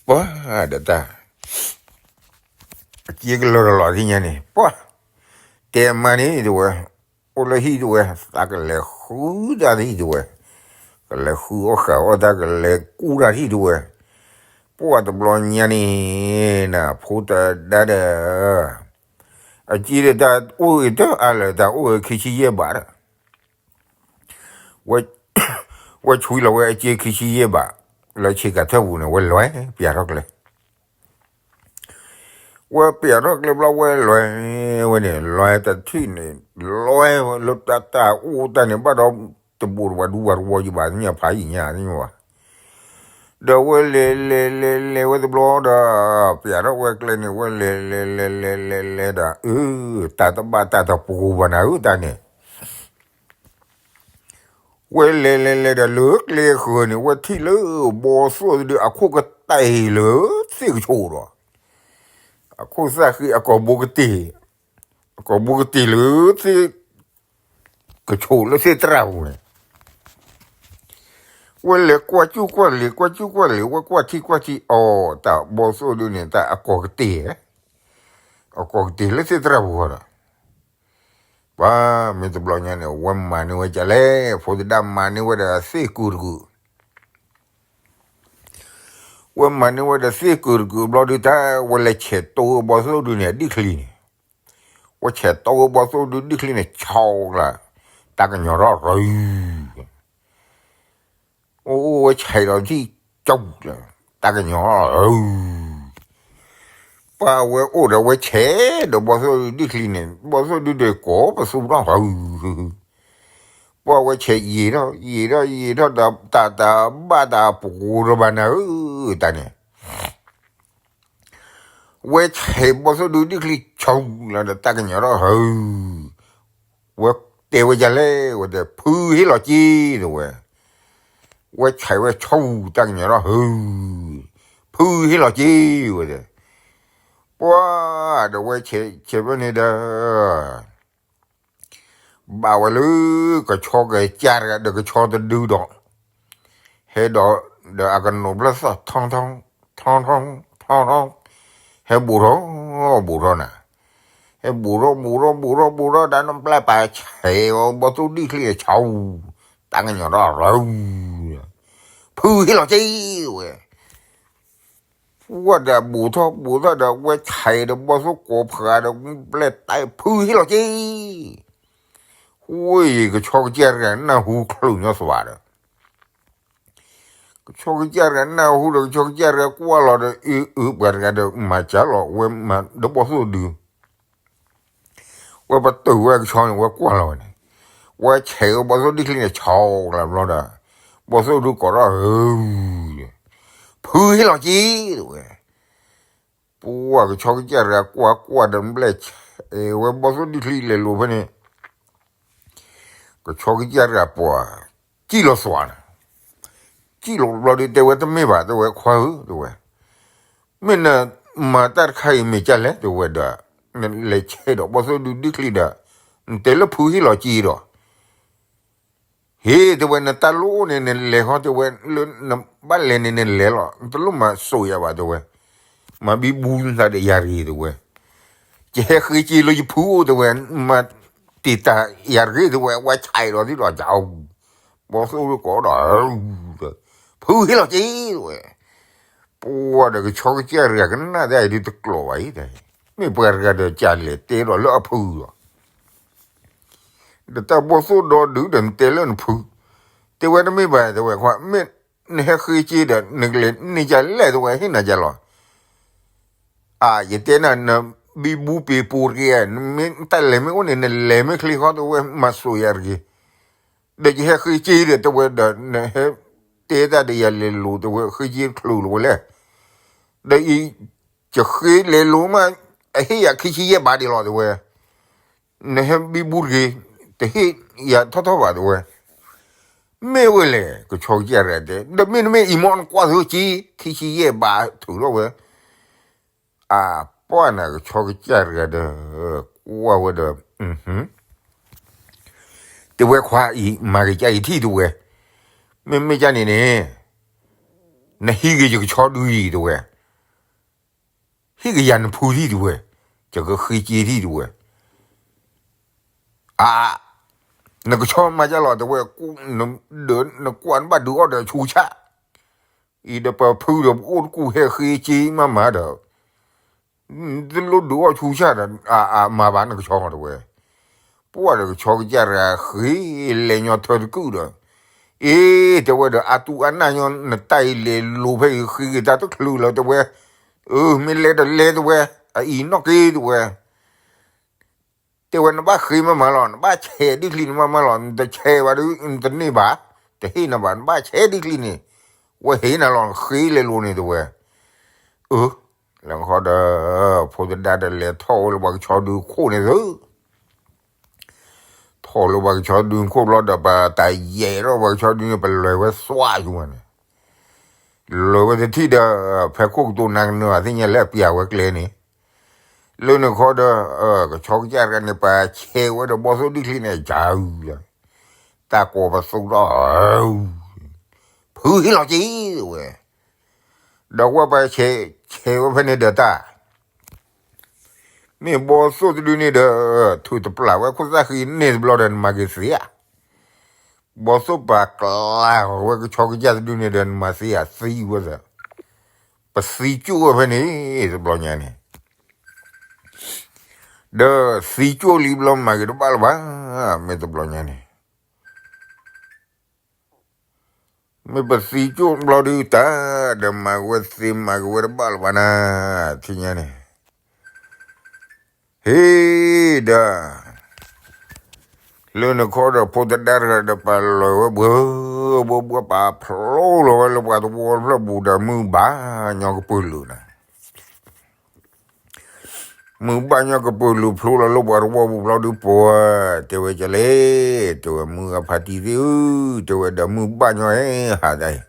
ပှၤဒီးတၢ် အစ့ကလၢၤထီၣ်လီၤသ့ၣ်ညါန့ၣ် ပှၤ တဲအမါန့ၣ်တဲဝဲ အိၣ်လၢဟံၣ်တဲဝဲ သးကလဲၤဃုတၢ်ထံၣ်တဲဝဲ ကလဲၤဃုအီၣ်ဃာ်အီၣ်တၢ် ကလဲၤကူၣ်တၢ်ထံၣ်တဲဝဲ ပှၤတဘျီညါန့ၣ် နဖိတဒါဒီး အစ့ဒီးတၢ်အိၣ်ဂ့ၤတၢ်အါလၢၤ တၢ်အိၣ်ဂ့ၤခံဆံယဲၢ်ဘးဒီး ဝဲဆွံလီၤဝဲအစ့ခံဆံယဲၢ်ဘး လၢဆ့ကၤထၢၣ်ပူၤန့ၣ် ဝဲလဲၤပျးထီၣ်ကျဲ ဝဲပျးထီၣ်ကျဲဘျီဝဲလဲၤဝဲန့ၣ် လဲၤတထံၣ်န့ၣ် လဲၤဝဲလၢတၢ်တၢ်အိၣ်တၢ်န့ၣ် ဘၣ်ဒီးတဘိးတဝၤဒူဝၤတဝီယဘၣ်သ့ၣ်ညါဖးယံာ်ညါသ့ၣ်ညါဘၣ် ဒီးဝဲလဲၤလဲၤလဲၤလဲၤဝဲတဘျီဒီး ပျးထီၣ်ဝဲကျဲန့ၣ် ဝဲလဲၤလဲၤလဲၤလဲၤလဲၤလဲၤဒီး အၢ တၢ်တဘၣ်တၢ်တပူၤဘၣ်နၤဧၢတၢ်န့ၣ် ဝဲလဲၤလဲၤလဲၤဒီးလၢကျဲဃၢၤန့ၣ် ဝဲထံၣ်လၢဘီသိၣ်တဒု အခိၣ်ကတ့ၢ်လၢသ့ၣ်ကဆိးဒီး အခိၣ်သၣ်ဃံအကိာ်ဘိကတ့ၢ် အကိာ်ဘိကတ့ၢ်လၢသ့ၣ်ကဆိးလၢသ့ၣ်သရၣ်ပူၤန့ၣ် ဝဲလဲၤကွၢ်ကူၣ်ကွၢ်လံၤ ကွၢ်ကူၣ်ကွၢ်လံၤ ဝဲကွၢ်ထံကွၢ်ထံ အီၤ တၢ်ဘီသိၣ်ဒုန့ၣ် တၢ်အကိာ်ကတ့ၢ် အကိာ်ကတ့ၢ်လၢသ့ၣ်သရၣ်ပူၤဃီဒီး ပှၤမ့ၢ်တဘျီညါန့ၣ် ဝဲမၤန့ၢ်ဝဲဒ်လဲၣ် ဖိသဒါမၤန့ၢ်ဝဲဒီးသ့ၣ်ကုာ်တကုာ် ဝဲမၤန့ၢ်ဝဲဒီးသ့ၣ်ကုာ်တကုာ်ဘျီဒု တၢ်ဝဲလဲၤဆဲးတိဝဲဘီသိၣ်ဒုန့ၣ် အဒံၣ်ချံန့ၣ် ဝဲဆဲးတိဝဲဘီသိၣ်ဒုဒံၣ်ချံန့ၣ် ဆီလၢ တၢ်ကညီၤထီၣ်ရူ အိၣ်ဝဲဆဲးဒီးထံၣ်ကၠီလၢ တၢ်ကညီၤထီၣ်ရူ ပှၤဝဲအိၣ်ဒီးဝဲဆဲးဒီးဘီသိၣ်ဒုဒံၣ်ချံန့ၣ် ဘီသိၣ်ဒုဒီးကိးပသူထီၣ်ရူ ပှၤဝဲဆဲးယံာ်ထီၣ်ယံာ်ထီၣ်ယံာ်ထီၣ်ဒီး တၢ်တဘၣ်တၢ်ပူၤတဘၣ်နၤဧၢ တၢ်န့ၣ် ဝဲဆဲးဘီသိၣ်ဒုဒံၣ်ချံဆိလၢဒီးတၢ်ကညီၤထီၣ်ဟု ဝဲတဲဝဲဒ်လဲၣ် ဝဲတဲ ဖုဟ့ၣ်လီၤက့ၤ တဲဝဲ, ဝဲဆဲးဝဲဆီတၢ်ကညီၤထီၣ်ဟု, ဖုဟ့ၣ်လီၤက့ၤ ဝဲတဲ, ပှၢ်ဒီးဝဲဆဲးဆဲးဖဲန့ၣ်ဒီး ဘၣ်ဝဲလၢကဆီကစၢ်တဂၤဒီးကဆီတဒုဒီး, ဟဲဒီး ဒီးအကနိးဖျၢၣ်သီၣ်ထီထီ ထီထီ ထီထီ, ဟဲဘူးထီၣ်ဘူးထီၣ်နၤ, ဟဲဘူးထီၣ်ဘူးထီၣ်ဘူးထီၣ်ဘူးထီၣ် တၢ်နပျဲၢ်ပာ်ဆဲးဝဲဘီၣ်သိၣ်ဒံၣ်ချံန့ၣ် ဆီ, တၢ်ကညီၤထီၣ်ရၢ, ဖုဟ့ၣ်လီၤက့ၤ ဝဲ ပှၢ်ဒီးဘူးထီၣ်ဘူးထီၣ်ဒီး ဝဲဆဲးဒီးဘီၣ်သိၣ်ကိးဖးဒီး ပျဲၢ်တၢ်ဖုဟ့ၣ်လီၤက့ၤ, ဝဲကဆီကစၢ်တဂၤနၢ်ဟူချုးညီသွးဒီး, ကဆီကစၢ်တဂၤနၢ်ဟူဒီး ကဆီကစၢ်တဂၤကွၢ်လီၤဒီး အု အု ပှၤတဂၤဒီးမၤစၢၤလီၤ ဝဲမၤဒီးဘီၣ်သိၣ်ဒု ဝဲပတုာ်ဝဲကဆီန့ၣ် ဝဲကွၢ်လီၤဝဲန့ၣ်, ဝဲဆဲးဝဲဘီၣ်သိၣ်ဒံၣ်ချံန့ၣ် ဆီကလီၤဘျီဒီး, ဘီၣ်သိၣ်ဒုကိးထီၣ် ဖုဟ့ၣ်လီၤက့ၤ တဲဝဲ, ပှၢ်ကဆီကစၢ်တဂၤကွၢ်ကွၢ်ဒီး ဘျဲၣ်ဆဲးဝဲဘီၣ်သိၣ်ဒံၣ်ချံလဲၤလိၤဖဲန့ၣ် ကဆီကစၢ်တဂၤပှၤ စံၣ်လီၤသွးန့ၣ်, စံၣ်လီၤဘျီဒီး တဲဝဲတမ့ၢ်ဘၣ် တဲဝဲခွါဧၢ တဲဝဲ, မ့ၢ်နမၤတၢ်တခါအံၤမ့ၢ်ကၢ်လဲၣ် တဲဝဲဒီး, နလဲၤဆဲးဒီးဘီၣ်သိၣ်ဒုဒံၣ်ချံဒီး, နတဲလၢဖုဟ့ၣ်လီၤက့ၤဒီး ဟ့ၣ် တဲဝဲ နတၢ်လိၣ်န့ၣ် နလဲၤဃီ တဲဝဲ လၢနဘၣ်လဲၤန့ၣ် နလဲၤလီၤ နတလိၣ်မၤစိးယၤဘၣ် တဲဝဲ, မၤဘံဘူနသးဒီးယၤတဂ့ၤ တဲဝဲ, ယဟဲဃ့က့ၤလၢယဖုအိၣ် တဲဝဲ, မၤတံာ်တာ်ယၤတဂ့ၤ တဲဝဲ, ဝဲဆဲးဒီးသံဒီးကၠီ, ဘီၣ်သိၣ်ကိးဒီး ဖုဟ့ၣ်လီၤက့ၤ တဲဝဲ, ပှၢ်ဒီးကဆီကစၢ်တဂၤကနၣ်တၢ်အံၤဒုးတကျိးဘၣ်အံၤ, မ့ၢ်ပှၤတဂၤဒီးကလဲၤတဲဒီးလၢအဖုလီၤ ဒီးတၢ်ဘီၣ်သိၣ်ဒီဒုဒီးနတဲလၢနဖု, တဲဝဲတမ့ၢ်ဘၣ် တဲဝဲခွါ မ့ၢ်နဟဲဃ့က့ၤဒီး နကလဲၤန့ၢ်ကၢ်လဲၣ် တဲဝဲ ဟ့ၣ်နၤကၢ်လီၤ, အါ ယတဲနၤ နဘံဘူပ့ၤပူၤတက့ၢ်, နမ့ၢ်တၢ်လဲၤမ့ၢ်အိၣ်န့ၣ် နလဲၤမ့ၢ်ချ့ဃီ တဲဝဲ မၤစိးယၤတဂ့ၤ, ဒီးယဟဲဃ့က့ၤဒီး တဲဝဲဒီး နဟဲတဲတၢ်ဒီးယၤလဲၤလိၤ တဲဝဲ ဃ့က့ၤတချုးလီၤဝဲလဲၣ်, ဒီးအံၤ ယဃ့လဲၤလိၤမး အဟ့ၣ်ယၤခံဆံယဲၢ်ဘးဒံးလီၤ တဲဝဲ နဟဲဘံဘူတဂ့ၤ, တဟ့ၣ်ယၤထီၣ်ထီၣ်ဘၣ် တဲဝဲ, မ့ၢ်ဝဲလဲၣ် ကဆီကစၢ်တဂၤတဲ, ဒီးမ့တမ့ၢ်အံၤမ့ၢ်နကွၢ်သ့ၣ်က့ ခံဆံယဲၢ်ဘးထုးထီၣ်ဝဲ, အပှၢ်န့ၣ်ကဆီကစၢ်တဂၤဒီး ကွၢ်ဝဲဒီး တဲဝဲခွါအံၤ မၤက့ၤကၢ်အံၤထံၣ် တဲဝဲ, မ့မ့ၢ်ကၢ်န့ၣ်န့ၣ် နဟံးက့ၤယကဆီဒုအံၤ တဲဝဲ, ဟံးက့ၤယၤနဖုထံၣ် တဲဝဲ, ယကဃ့က့ၤထံၣ် တဲဝဲ, အါ နကဆီမၤကၢ်လီၤ တဲဝဲ, ဒီးနကွၢ်နဘၣ်ဒုးအီၣ်ဒီးဆူၣ်ဆၣ်, အံၤဒီးပဖုဒီးပအိၣ်တကူၣ်ဟဲဃ့က့ၤမးမးဒီး တလိၣ်ဒုးအီၣ်ဆူၣ်ဆၣ်ဒီး အမၤဘၣ်နကဆီ တဲဝဲ, ပှၢ်ဒီးကဆီကစၢ်တဂၤဃ့လဲၤညီထၢတကုာ်ဒီး, အ့ တဲဝဲဒီး အါတူၢ်အါနၢ်ညီ နတၢ်အံၤလဲၤလိၤဖဲအံၤဃ့က့ၤတၢ်တချုးလီၤ တဲဝဲ, အၢ မ့ၢ်လဲၤဒီးလဲၤ တဲဝဲ, အအံၤနီၣ်က့ တဲဝဲ တဲဝဲ နဘၣ်ဃ့မးမးလီၤ, နဘၣ်ဆဲးဒ်ချံန့ၣ်မးမးလီၤ, နတဆဲးဘၣ်ဒီး နတန့ၢ်ဘၣ်, တဟ့ၣ်နၤဘၣ်, နဘၣ်ဆဲးဒ်ချံန့ၣ်, ဝဲဟ့ၣ်နၤလီၤ နဃ့လဲၤလိၤန့ၣ် တဲဝဲ, အၢ, လၢဃီဒီး ဖိသဒါဒီးလဲၤထီၣ်ဝဲလၢပှၤကဆီဒုခိၣ်န့ၣ်သု, ထီၣ်လၢပှၤကဆီဒုခိၣ်ဘျီဒီး ပတၢ်ယဲၢ်ထီၣ်ပှၤကဆီဒုန့ၣ် ပလဲၤဝဲသွးယူၤမးန့ၣ် လဲၤဝဲတထံၣ်ဒီး ဖဲခိၣ်ကတိၤနၤကနၢၤ အသ့ၣ်ညါလၢအပျးဝဲကျဲန့ၣ်, လၢနခီဒီး ကဆီကစၢ်တဂၤန့ၣ် ပှၤဆဲးဝဲဒီးဘီၣ်သိၣ်ဒံၣ်ချံန့ၣ် ယၤအုၤလီၤ, တၢ်ကိးပသူဒီး ဖုဟ့ၣ်လီၤက့ၤဝဲ, ဒီးဝဲပှၤဆဲး ဆဲးဝဲဖဲန့ၣ်ဒီးတၢ် မ့ၢ်ဘီၣ်သိၣ်တဒုန့ၣ်ဒီး ထုးတပျၢ်ဝဲခိၣ်သၣ်ဃံန့ၣ်တဘျီဒီး နမၤက့ၤသ့ဧါ, ဘီၣ်သိၣ်ပာ်ကျါဝဲကဆီကစၢ်တဒုန့ၣ်ဒီး နမၤသ့ဧါ သံဝဲသး, ပသံကၠိၣ်ဝဲဖဲန့ၣ် တဘျီညါန့ၣ်, ဒီးသံကၠိၣ်လံဘျီမၤက့ၤတဘၣ်လၢၤဘၣ်, မ့ၢ်တဘျီညါန့ၣ် မ့ၢ်ပသံကၠိၣ်ဘျီဒုးတၢ်, ဒီးမၤက့ၤဝဲသ့မၤက့ၤဝဲတဘၣ်လၢၤဘၣ်နၤ, ထံၣ်ညါန့ၣ်, ဟ့ၣ်ဒီး လၢနခီဒီးဖိသဒါတဂၤဒီးပာ်လီၤဝဲဘှၢဘှၢဘှၢ ပာ်ဖျိလီၤဝဲလၢပှၤသဝီတဖျၢၣ်ပူၤဒီး မုၢ်ဘၣ်ညီကပၢၢ်လၢာ်နၤ, မုၢ်ဘၣ်ညီကပၢၤလုာ်ဖျိလီၤလၢပှၤတဝီပူၤဘျီဒုးပှၤ, တဲဝဲကလဲၣ်, တဲဝဲမုၢ်အဖါတံၢ်သ့ၣ်ဧၢ, တဲဝဲဒီးမုၢ်ဘၣ်ညီဟဲဟးတၢ်အံၤ,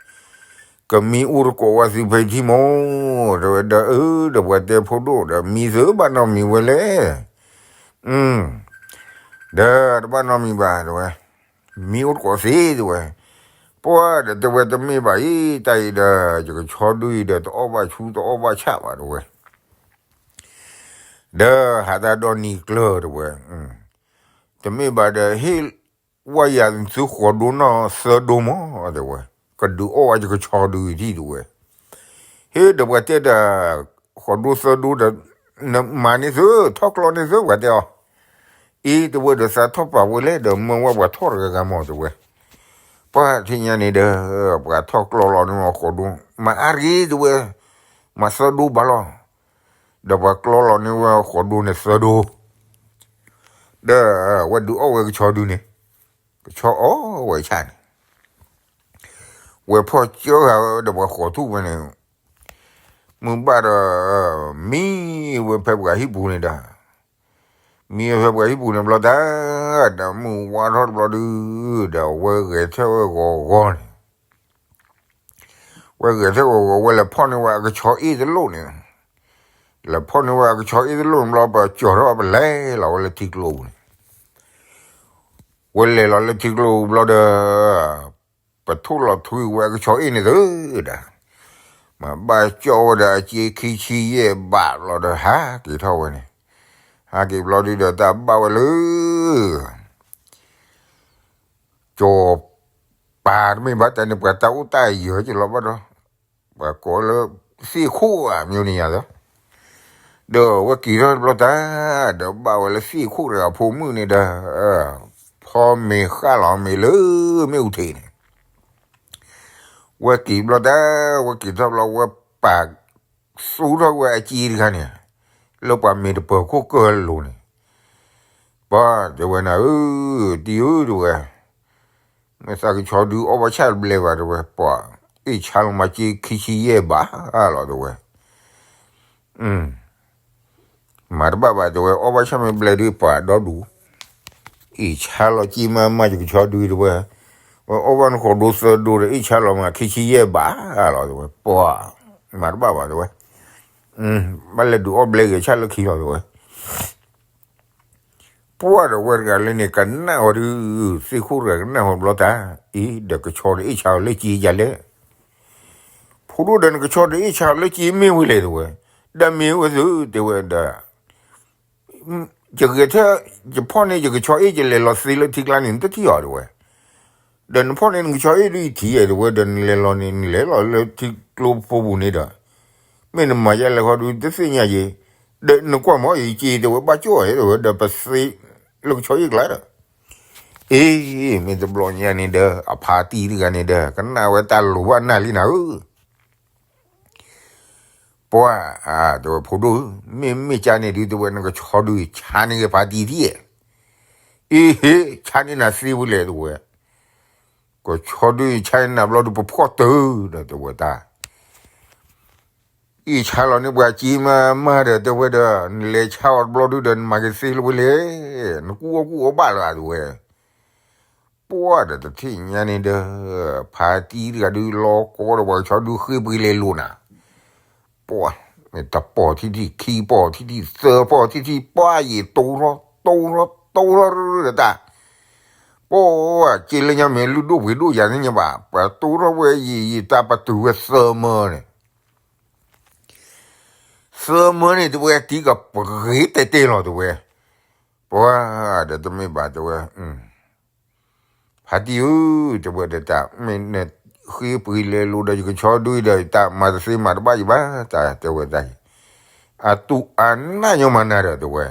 ကမံအိၣ်တကိးဝဲသုဖဲထံမီၢ်, တဲဝဲဒီးအၢ ဒီးပှၤတဲဖိဒိၣ်ဒီးမံသုဘၣ်နီတမံၤဝဲလဲၣ်, ဒီးတဘၣ်နီတမံၤဘၣ်တဲဝဲ, မံအိၣ်တကိးသ့တဲဝဲ, ပှၤဒီးတဲဝဲတမ့ၢ်ဘၣ်အံၤ တၢ်အံၤဒီး ယကဆီဒုအံၤဒီးတအီၣ်ဘၣ်ဆူတအီၣ်ဘၣ်ဆၣ်ဘၣ်တဲဝဲ ဒီးဟးတၢ်ဒီနံၤကျၢၤတဲဝဲ, တမ့ၢ်ဘၣ်ဒီး ဟ့ၣ်ဝဲယၤသုဃိးဒိနီၢ်သၢဒိမီၢ်တဲဝဲ, ကဒုးအီၣ်ဝဲယကဆီဒုအံၤဒံးတဲဝဲ, ဟ့ၣ်ဒီးပှၤတဲဒီး ဃိးဒိသၢဒိဒီး နမၤန့ၢ်သု ထီၣ်ကျီန့ၢ်သုပှၤတဲအီၤ, အ့ တဲဝဲဒီးသးထီၣ်ပာ်ဝဲလဲၣ် ဒီးမၢဝဲပှၤထီၣ်တဂၤဂၤမီၢ်တဲဝဲ, ပှၤထံၣ်ညါန့ၣ်ဒီး ပှၤထီၣ်ကျီလီၤန့ၢ်ဝဲဃိးဒိ, မၤအါတဂ့ၤတဲဝဲ, မၤသၢဒိဘၣ်လီၤ, ဒီးပှၤကျီလီၤန့ၢ်ဝဲဃိးဒိန့ၣ်သၢဒိ, ဒီးဝဲဒုးအီၣ်ဝဲကဆီဒုန့ၣ်, ကဆီအီၣ်ဝဲဆၣ်န့ၣ်, ဝဲဖီၣ်ကၢဂၤဝဲဒီးပှၤဃိးထူၣ်ဝဲန့ၣ်, မုၢ်ဘၣ်ဒီး မံဝဲဖဲပှၤဟံၣ်ပူၤန့ၣ်ဒီး, မံဝဲဖဲပှၤဟံၣ်ပူၤန့ၣ်ဘျီတၢ်, ဒီးမုၢ်ဝါထီၣ်တဘျီဒုး, ဒီးဝဲဂဲၤထၢၣ်ဝဲဂီၤဂီၤန့ၣ် ဝဲဂဲၤထၢၣ်ဂီၤဂီၤ ဝဲလဲၤဖီၣ်န့ၢ်ဝဲအကဆီအ့ၣ်တလိၣ်န့ၣ်, လဲၤဖီၣ်န့ၢ်ဝဲအကဆီအ့ၣ်တလိၣ်န့ၣ်ဘျီ ပကၠီၤထီၣ်ပလဲၤလီၤဝဲလၢထံကျိပူၤန့ၣ်, ဝဲလဲၤလီၤလၢထံကျိပူၤဘျီဒီး, ပထိၣ်လီၤထွံဝဲအကဆီအ့ၣ်န့ၣ်သုဒီး, မၤဘၣ်ကၠီဝဲဒီးအစ့ခံဆံယဲၢ်ဘးဘျီဒီး ဟးက့ၤထီၣ်ဝဲန့ၣ်, ဟးက့ၤဘျီဒုးဒီးတၢ်ဘၣ်ဝဲလၢ ကၠီၤပၤတမ့ၢ်ဘၣ်တၢ်န့ၣ် ပှၤတၢ်အိၣ်တၢ်ယၢၤက့ၤလီၤဘၣ်ဒီး, ပှၤကိးလၢ သ့ၣ်ခိၣ်အမျိုးန့ၣ်ယၤသီ, ဒီးဝဲက့ၤထီၣ်တဘျီတၢ်, ဒီးဘၣ်ဝဲလၢသ့ၣ်ခိၣ်တဂၤအဖိမုၣ်န့ၣ်ဒီး, ဖီမ့ၤဃၣ်လီၤမ့ၤလၢမ့ၣ်အူထံးန့ၣ်, ဝဲက့ၤဘျီတၢ်, ဝဲက့ၤထီၣ်ဘျီဝဲပာ် သူထီၣ်ဝဲအစ့တခါန့ၣ်, လၢပှၤမ့ၤတပၢၤခိၣ်ကၢၢ်လိၤန့ၣ်, ပှၤတဲဝဲနၤဧၢ, တံၢ်ဧၢတဲဝဲ, မ့ၢ်သးကဆီဒုအီၣ်ဘၣ်ဆၣ်တဘျဲဘၣ်တဲဝဲ, ပှၤအ့ၣ်ဆါလီၤမၤစ့ခံဆံယဲၢ်ဘးလီၤတဲဝဲ, မၤတဘၣ်ဘၣ်တဲဝဲ, အီၣ်ဘၣ်ဆၣ်မ့ၢ်ဘျဲဒုးပှၤဒီဒူၣ်, အ့ၣ်ဆါလီၤစ့မၤမၤယကဆီဒုတဲဝဲ, အီၣ်ဘၣ်နဃိးဒိသၢဒိဒီးအ့ၣ်ဆါလီၤမၤခံဆံယဲၢ်ဘးလီၤတဲဝဲ, ပှၤမၤတဘၣ်ဘၣ်တဲဝဲ, ဘၣ်လဲၤဒုးအီၣ်ဘျဲဂ့ၤဆၣ်လၢခံလီၤတဲဝဲ ပှၤဒီးဝဲတဂၤလၢန့ၣ် ကနၣ်ဝဲဒုး, သ့ၣ်ခိၣ်တဂၤကနၣ်ဝဲဘျီတၢ်, အ့ ဒီးကဆီဒီးအ့ၣ်ဆါအီၤလၢစ့ယၤလဲၣ်, ဖိဒိၣ်ဒီးနကဆီဒီးအ့ၣ်ဆါအီၤလၢစ့မ့ၢ်ဝဲလဲၣ်တဲဝဲ, ဒီးမ့ၢ်ဝဲသုတဲဝဲဒီး, ယဂဲၤထၢၣ်, ယဖီၣ်န့ၢ်ယကဆီအ့ၣ် ယလဲၤလီၤသ့လၢထံကျါန့ၣ် နတထံၣ်အီၤတဲဝဲ, ဒီးနဖီၣ်န့ၢ်နကဆီအ့ၣ်ဒုးယထံၣ်တဲဝဲ, ဒီးနလဲၤလီၤန့ၣ် နလဲၤလီၤလၢထံကျိဖိပူၤန့ၣ်ဒီး, မ့ၢ်နမၤယဲလဲၤခီဒုးတသ့ၣ်ညါယဲ, ဒီးနကွၢ်မ့ၢ်ယစ့တဲဝဲ ဘၣ်ကၠီၣ်တဲဝဲ ဒီးပသ့လၢကဆီအ့ၣ်ကျါဒီး, အ့ မ့ၢ်တဘျီညါန့ၣ်ဒီး အဖါတံၢ်တဂၤန့ၣ်ဒီး ကနၣ်ဝဲတၢ်လိၤဘၣ်နၢ်လံနၤဧၢ ပှၤ, တဲဝဲဖိဒိၣ်, မ့မ့ၢ်ကန့ၣ်ဒုးတဲဝဲ နကဆီဒုးဆါန့ၢ်ဂ့ၤဖါတံၢ်ဒ်, အ့ဟ့ ဆါန့ၢ်နၤသ့ဝဲလဲၣ်တဲဝဲ, ကဆီဒုးဆါန့ၢ်နၤဘျီဒုး ပဖှီၣ်တၢၢ်ဒီးတဲဝဲတၢ် အ့ၣ်ဆါလီၤန့ၢ်ပှၤစ့မၤမၤဒီးတဲဝဲဒီး နလဲၤဆါအီၤတဘျီဒုးဒီး နမၤကသ့လၢၤဝဲလဲၣ်, နကူအီၣ်ကူအီဘၣ်လၢၤတဲဝဲ, ပှၤဒီးတထံၣ်ညါန့ၣ်ဒီး ဖါတံၢ်တဂၤဒုးလီၤကီဒီး ပှၤကဆီဒုးဃ့ပှ့ၤလဲၤလိၤနၤ, ပှၤ, မ့ၢ်တပီၢ်ထံထံၣ် ခံပီၢ်ထံထံၣ် သၢပီၢ်ထံထံၣ် ပှၤယံာ်တိထီၣ် တိထီၣ် တိထီၣ်တၢ်, ပှၤ, စ့လၢညါမ့ၢ်လုၢ်ဒိၣ်ပှ့ၤဒိၣ်ယၤန့ၣ်ညါဘၣ် ပှၤတိထီၣ်ဝဲယံာ်ယံာ် တၢ်ပတုာ်ဝဲသၢမၢန့ၣ် သၢမၢန့ၣ်တဲဝဲ တံၤကပှ့ၤတဲတဲလီၤတဲဝဲ, ပှၤ, ဒီးတမ့ၢ်ဘၣ်တဲဝဲ, ဖါတံၢ်ဧၢ, တဲဝဲဒီးတၢ် မ့ၢ်နဃ့ပှ့ၤလဲၤလိၤဒီး ယကဆီဒုဒီး တၢ်မၤတသ့မၤတဘၣ်ယဘၣ် တၢ်တဲဝဲတၢ်အံၤ, အတူၢ်အနၢ်ညီမၤနၤဒီးတဲဝဲ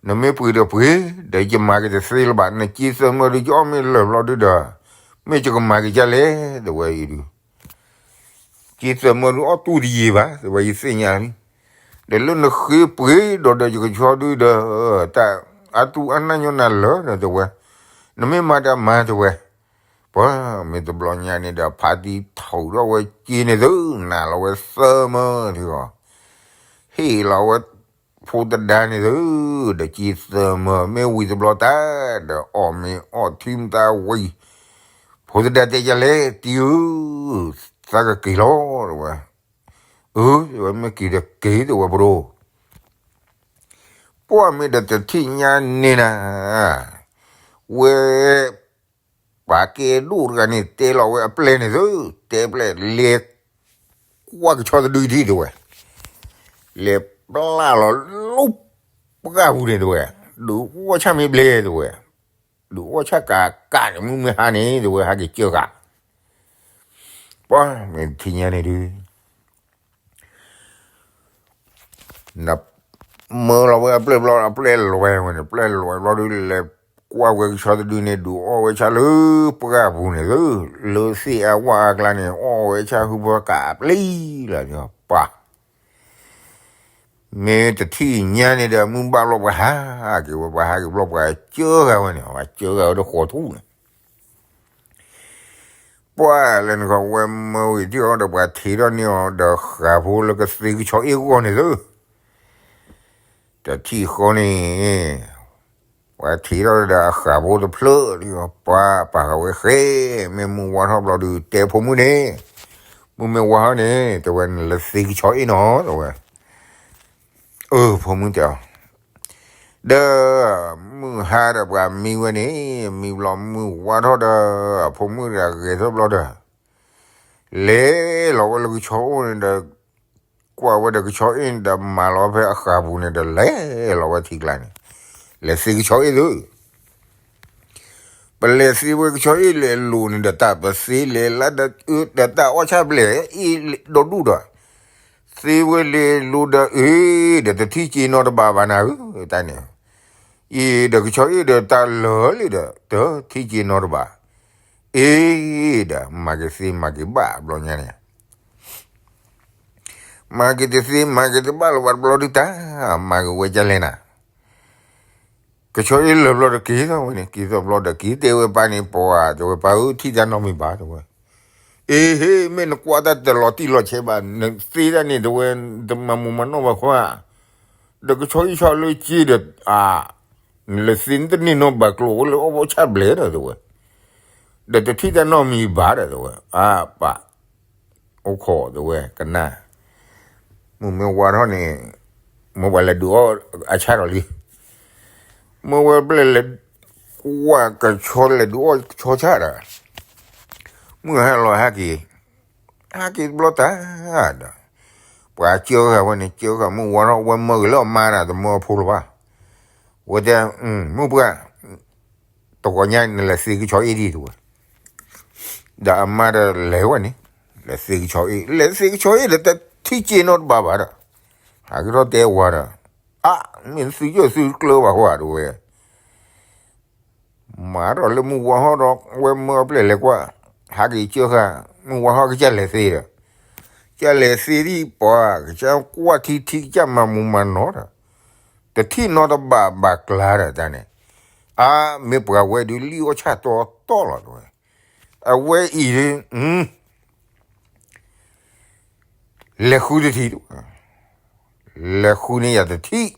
နမ့ၢ်ပှ့ၤဒီးပှ့ၤ, ဒီးယမၤက့ၤတသ့လၢၤဘၣ်, နစ့သၢမၢဒုး ယအီၣ်မ့ၢ်လၢာ်ဘျီဒုးဒီး, မ့ၢ်ယကမၤက့ၤဒ်လဲၣ်, တဲဝဲအံၤဒုး, စ့သၢမၢဒုးအီၣ်တူၢ်တယံာ်ဘၣ်, တဲဝဲယသ့ၣ်ညါလံ, ဒီးလၢနဃ့ပှ့ၤဒီးဒီးယကဆီဒုးဒီး, တၢ်အတူၢ်အနၢ်ညီနၤလၢာ်ဒီးတဲဝဲ, နမ့ၢ်မၤတၢ်မၤတဲဝဲ, ပှၤ, မ့ၢ်တဘျီညါန့ၣ်ဒီး ဖါတံၢ်ထုးထီၣ်ဝဲစ့န့ၣ်သု, နၤလီၤဝဲသၢမၢထံဂီၤ ဟ့ၣ်လီၤဝဲ ဖိသဒါန့ၣ်သု, ဒီးကံသၢမၢမ့ၢ်ဝံၤတဘျီတၢ်, ဒီးအီၣ်မ့ၤအီထံမတၤဝံၤ, ဖိသဒါတဲယၤလဲၣ် တံၤဧၢ, သးကက့ၤလီၤ တဲဝဲ. အၢ တဲဝဲ မ့ၢ်က့ၤဒီးက့ၤ တဲဝဲ ပဒိၣ်. ပှၢ်မ့ၢ်ဒီးတထံၣ်ညါန့ၣ်နၤ, ဝဲ ပှၤကဲဒိၣ်တဂၤန့ၣ် တဲလီၤဝဲအပျဲၢ်န့ၣ်သု, တဲပျဲၢ်လဲၤကွၢ်ကဆီတဒုထံၣ် တဲဝဲ, လဲၤပျၢ်လီၤလၢပှၢ်ပူၤန့ၣ် တဲဝဲ, ဒုးအီၣ်ဆၣ်မ့ၢ်ဘျဲၣ် တဲဝဲ, ဒုးအီၣ်ဆၣ်ကးကးန့ၣ် မုၢ်မ့ၢ်ဟါန့ၣ် တဲဝဲ ဟဲက့ၤကၢဃာ်. ပှၢ်မ့ၢ်တထံၣ်ညါန့ၣ်ဒုး မၢလီၤဝဲအပျဲၢ်ဘျီ အပျဲၢ်လဲၤဝဲန့ၣ် ပျဲၢ်လဲၤဘျီဒုး လဲၤကွၢ်ဝဲကဆီတဒုန့ၣ် ဒုးအီၣ်ဝဲဆၣ်လၢပှၢ်ပူၤန့ၣ်သု, လၢသ့ၣ်အဝၣ်အကျါန့ၣ် အီၣ်ဝဲဆၣ်ဟုဖၢကးအပျံၤလီၤ ပှၢ် မ့ၢ်တထံၣ်ညါန့ၣ်ဒီး မုၢ်ဘၣ်ဘျီပှၤဟးက့ၤဝဲ, ပှၤဟးက့ၤဘျီပှၤကၢဃာ်ဝဲန့ၣ်, ပှၤကၢဃာ်ဝဲဒီးဃီၤထူၣ်န့ၣ် ပှၢ်လဲၤနုာ်ဃီၤဝဲမၢဝံၤထံၣ်အီၤဒီး ပှၤထံးထီၣ်န့ၢ်အီၤဒီးဃးဖိလၢကသ့ကဆီအ့ၣ်ဂီၢ်န့ၣ်သု, တထံၣ်ဃီန့ၣ် ပှၤထံးထီၣ်ဒီးအဃးဖိတဖျၢၣ်, ပှၤပာ်ဃာ်ဝဲဃဲ, မ့ၢ်မုၢ်ဝါထီၣ်ဘျီဒုး တဲဖိမုၣ်န့ၣ်, မုၢ်မ့ၢ်ဝါထီၣ်န့ၣ် တဲဝဲ နလဲၤသ့ကဆီအ့ၣ်နီၤ တဲဝဲ. အၢ ဖိမုၣ်တဲအီၤ, ဒီးမုၢ်ဟါဒီးပှၤမံဝဲန့ၣ်, မံဘျီမုၢ်ဝါထီၣ်ဒီး ဖိမုၣ်တဂၤဂဲၤထီၣ်ဘျီဒီး လဲၤလီၤဝဲလၢကဆီအိၣ်န့ၣ်ဒီး ကွၢ်ဝဲဒီးကဆီအ့ၣ်န့ၣ်ဒီး မၤလီၤဖဲအဃးပူၤန့ၣ်ဒီး လဲၤလီၤဝဲထံကျါန့ၣ်, လဲၤသ့ကဆီအ့ၣ်သု, ပလဲၤသ့ဝဲကဆီအ့ၣ်လဲၤလိၤန့ၣ်ဒီး တၢ်ပသ့လဲၤလၢဒီး အၢ ဒီးတၢ်အီၣ်ဆၣ်ဘျဲၣ်အ့ၣ်ဒီဒူၣ်ဒီး သ့ဝဲလဲၤလိၤဒီး အ့ၣ် ဒီးတထံၣ်က့ၤနီတဘၣ်ဘၣ်နၤဧၢ, တၢ်န့ၣ်, အ့ၣ် ဒီးကဆီအ့ၣ်ဒီးတၢ်လၢာ်လံဒီး တထံၣ်က့ၤနီတဘၣ်, အ့ၣ် ဒီး မၤက့ၤသ့မၤက့ၤဘၣ်ဘျီညါန့ၣ် မၤက့ၤတသ့ မၤက့ၤတဘၣ်လၢၤဘၣ်တဘျီဒုးတၢ်, မၤက့ၤဝဲကလဲၣ်နၤ, ကဆီအ့ၣ်လၢာ်ဘျီဒီးက့ၤသီၣ်ဝဲန့ၣ်, က့ၤသီၣ်ဘျီဒီးက့ၤတဲဝဲပၢ်န့ၣ်, ပှၤ တဲဝဲ ပၢ်ဧၢ ထံၣ်တၢ်နီတမံၤဘၣ် တဲဝဲ, အ့ ဟ့ မ့ၢ်နကွၢ်တၢ်တလီၤတံၢ်လီၤဆဲးဘၣ်, နသ့တၢ်န့ၣ် တဲဝဲ, တမၤမူးမၤနီၢ်ဘၣ်ခွါ, ဒီးကဆီအ့ၣ်ဆီလၢက့ၤဒီး အ နလဲၤသ့နတန့ၢ်နီတဘၣ်ကျိၤ အိၣ်လၢအီၣ်ဘၣ်ဆၣ်ဘျဲၣ်ဒီး တဲဝဲ, ဒီးတထံၣ်တၢ်နီတမံၤဘၣ်ဒီး တဲဝဲ, အါပၢ် အိၣ်ခိး တဲဝဲ ကနၣ်, မုၢ်မ့ၢ်ဝါထီၣ်န့ၣ် မ့ၢ်ပှၤလဲၤဒုးအီၣ်အဆၣ်ဒီးလံ, မ့ၢ်ဝဲပျဲၢ်လဲၤကွၢ်ကဆီ လဲၤဒုးအီၣ်ကဆီဆၣ်ဒီး မုၢ်ဟါလီၤဟဲက့ၤ, ဟဲက့ၤတဘျီတၢ်ဒီး ပှၤကၢဃာ်ဝဲန့ၣ် ကၢဃာ်မုၢ်ဝါထီၣ် ဝဲမၢက့ၤလၢအမါဒီး တမၢအဖိလၢၤဘၣ်, ဝဲတဲ မုၢ်ပှၢ် တဂီၤညါနလဲၤသ့ကဆီအ့ၣ်ဒံး တဲဝဲ, ဒီးအမါဒီးလဲၤဝဲန့ၣ်, လဲၤသ့ကဆီအ့ၣ် လဲၤသ့ကဆီအ့ၣ်ဒီး တထံၣ်က့ၤနီတဘၣ်ဘၣ်ဒီး ဟးက့ၤထီၣ်တဲဝၤဒီး အါ မ့ၢ်သုယိၣ်သုကျၢၤဘၣ်ဃိဧါ တဲဝဲ မၤထီၣ်လၢမုၢ်ဝါထီၣ်ဒီး ဝဲမၢအပျဲၢ်လဲၤကွၢ်, ဟးက့ၤကၢဃာ် မုၢ်ဝါထီၣ်ကစၢ်လဲၤသ့ဒီး, ကစၢ်လဲၤသ့ဒံးပှၤ ကစၢ်ကွၢ်ထံထံ ကစၢ်မၤမူးမၤနီၢ်ဒီး တထံၣ်နီတဘၣ်ဘၣ်ကျါဒီးတၢ်န့ၣ်, အါ မ့ၢ်ပှၤဝဲဒုးလံၣ်အီၣ်ဆၣ်တီတီလီၤ တဲဝဲ, အဝဲအံၤဒုး လဲၤဃုတထံၣ်, လဲၤဃုန့ၢ်ယၤတထံၣ်,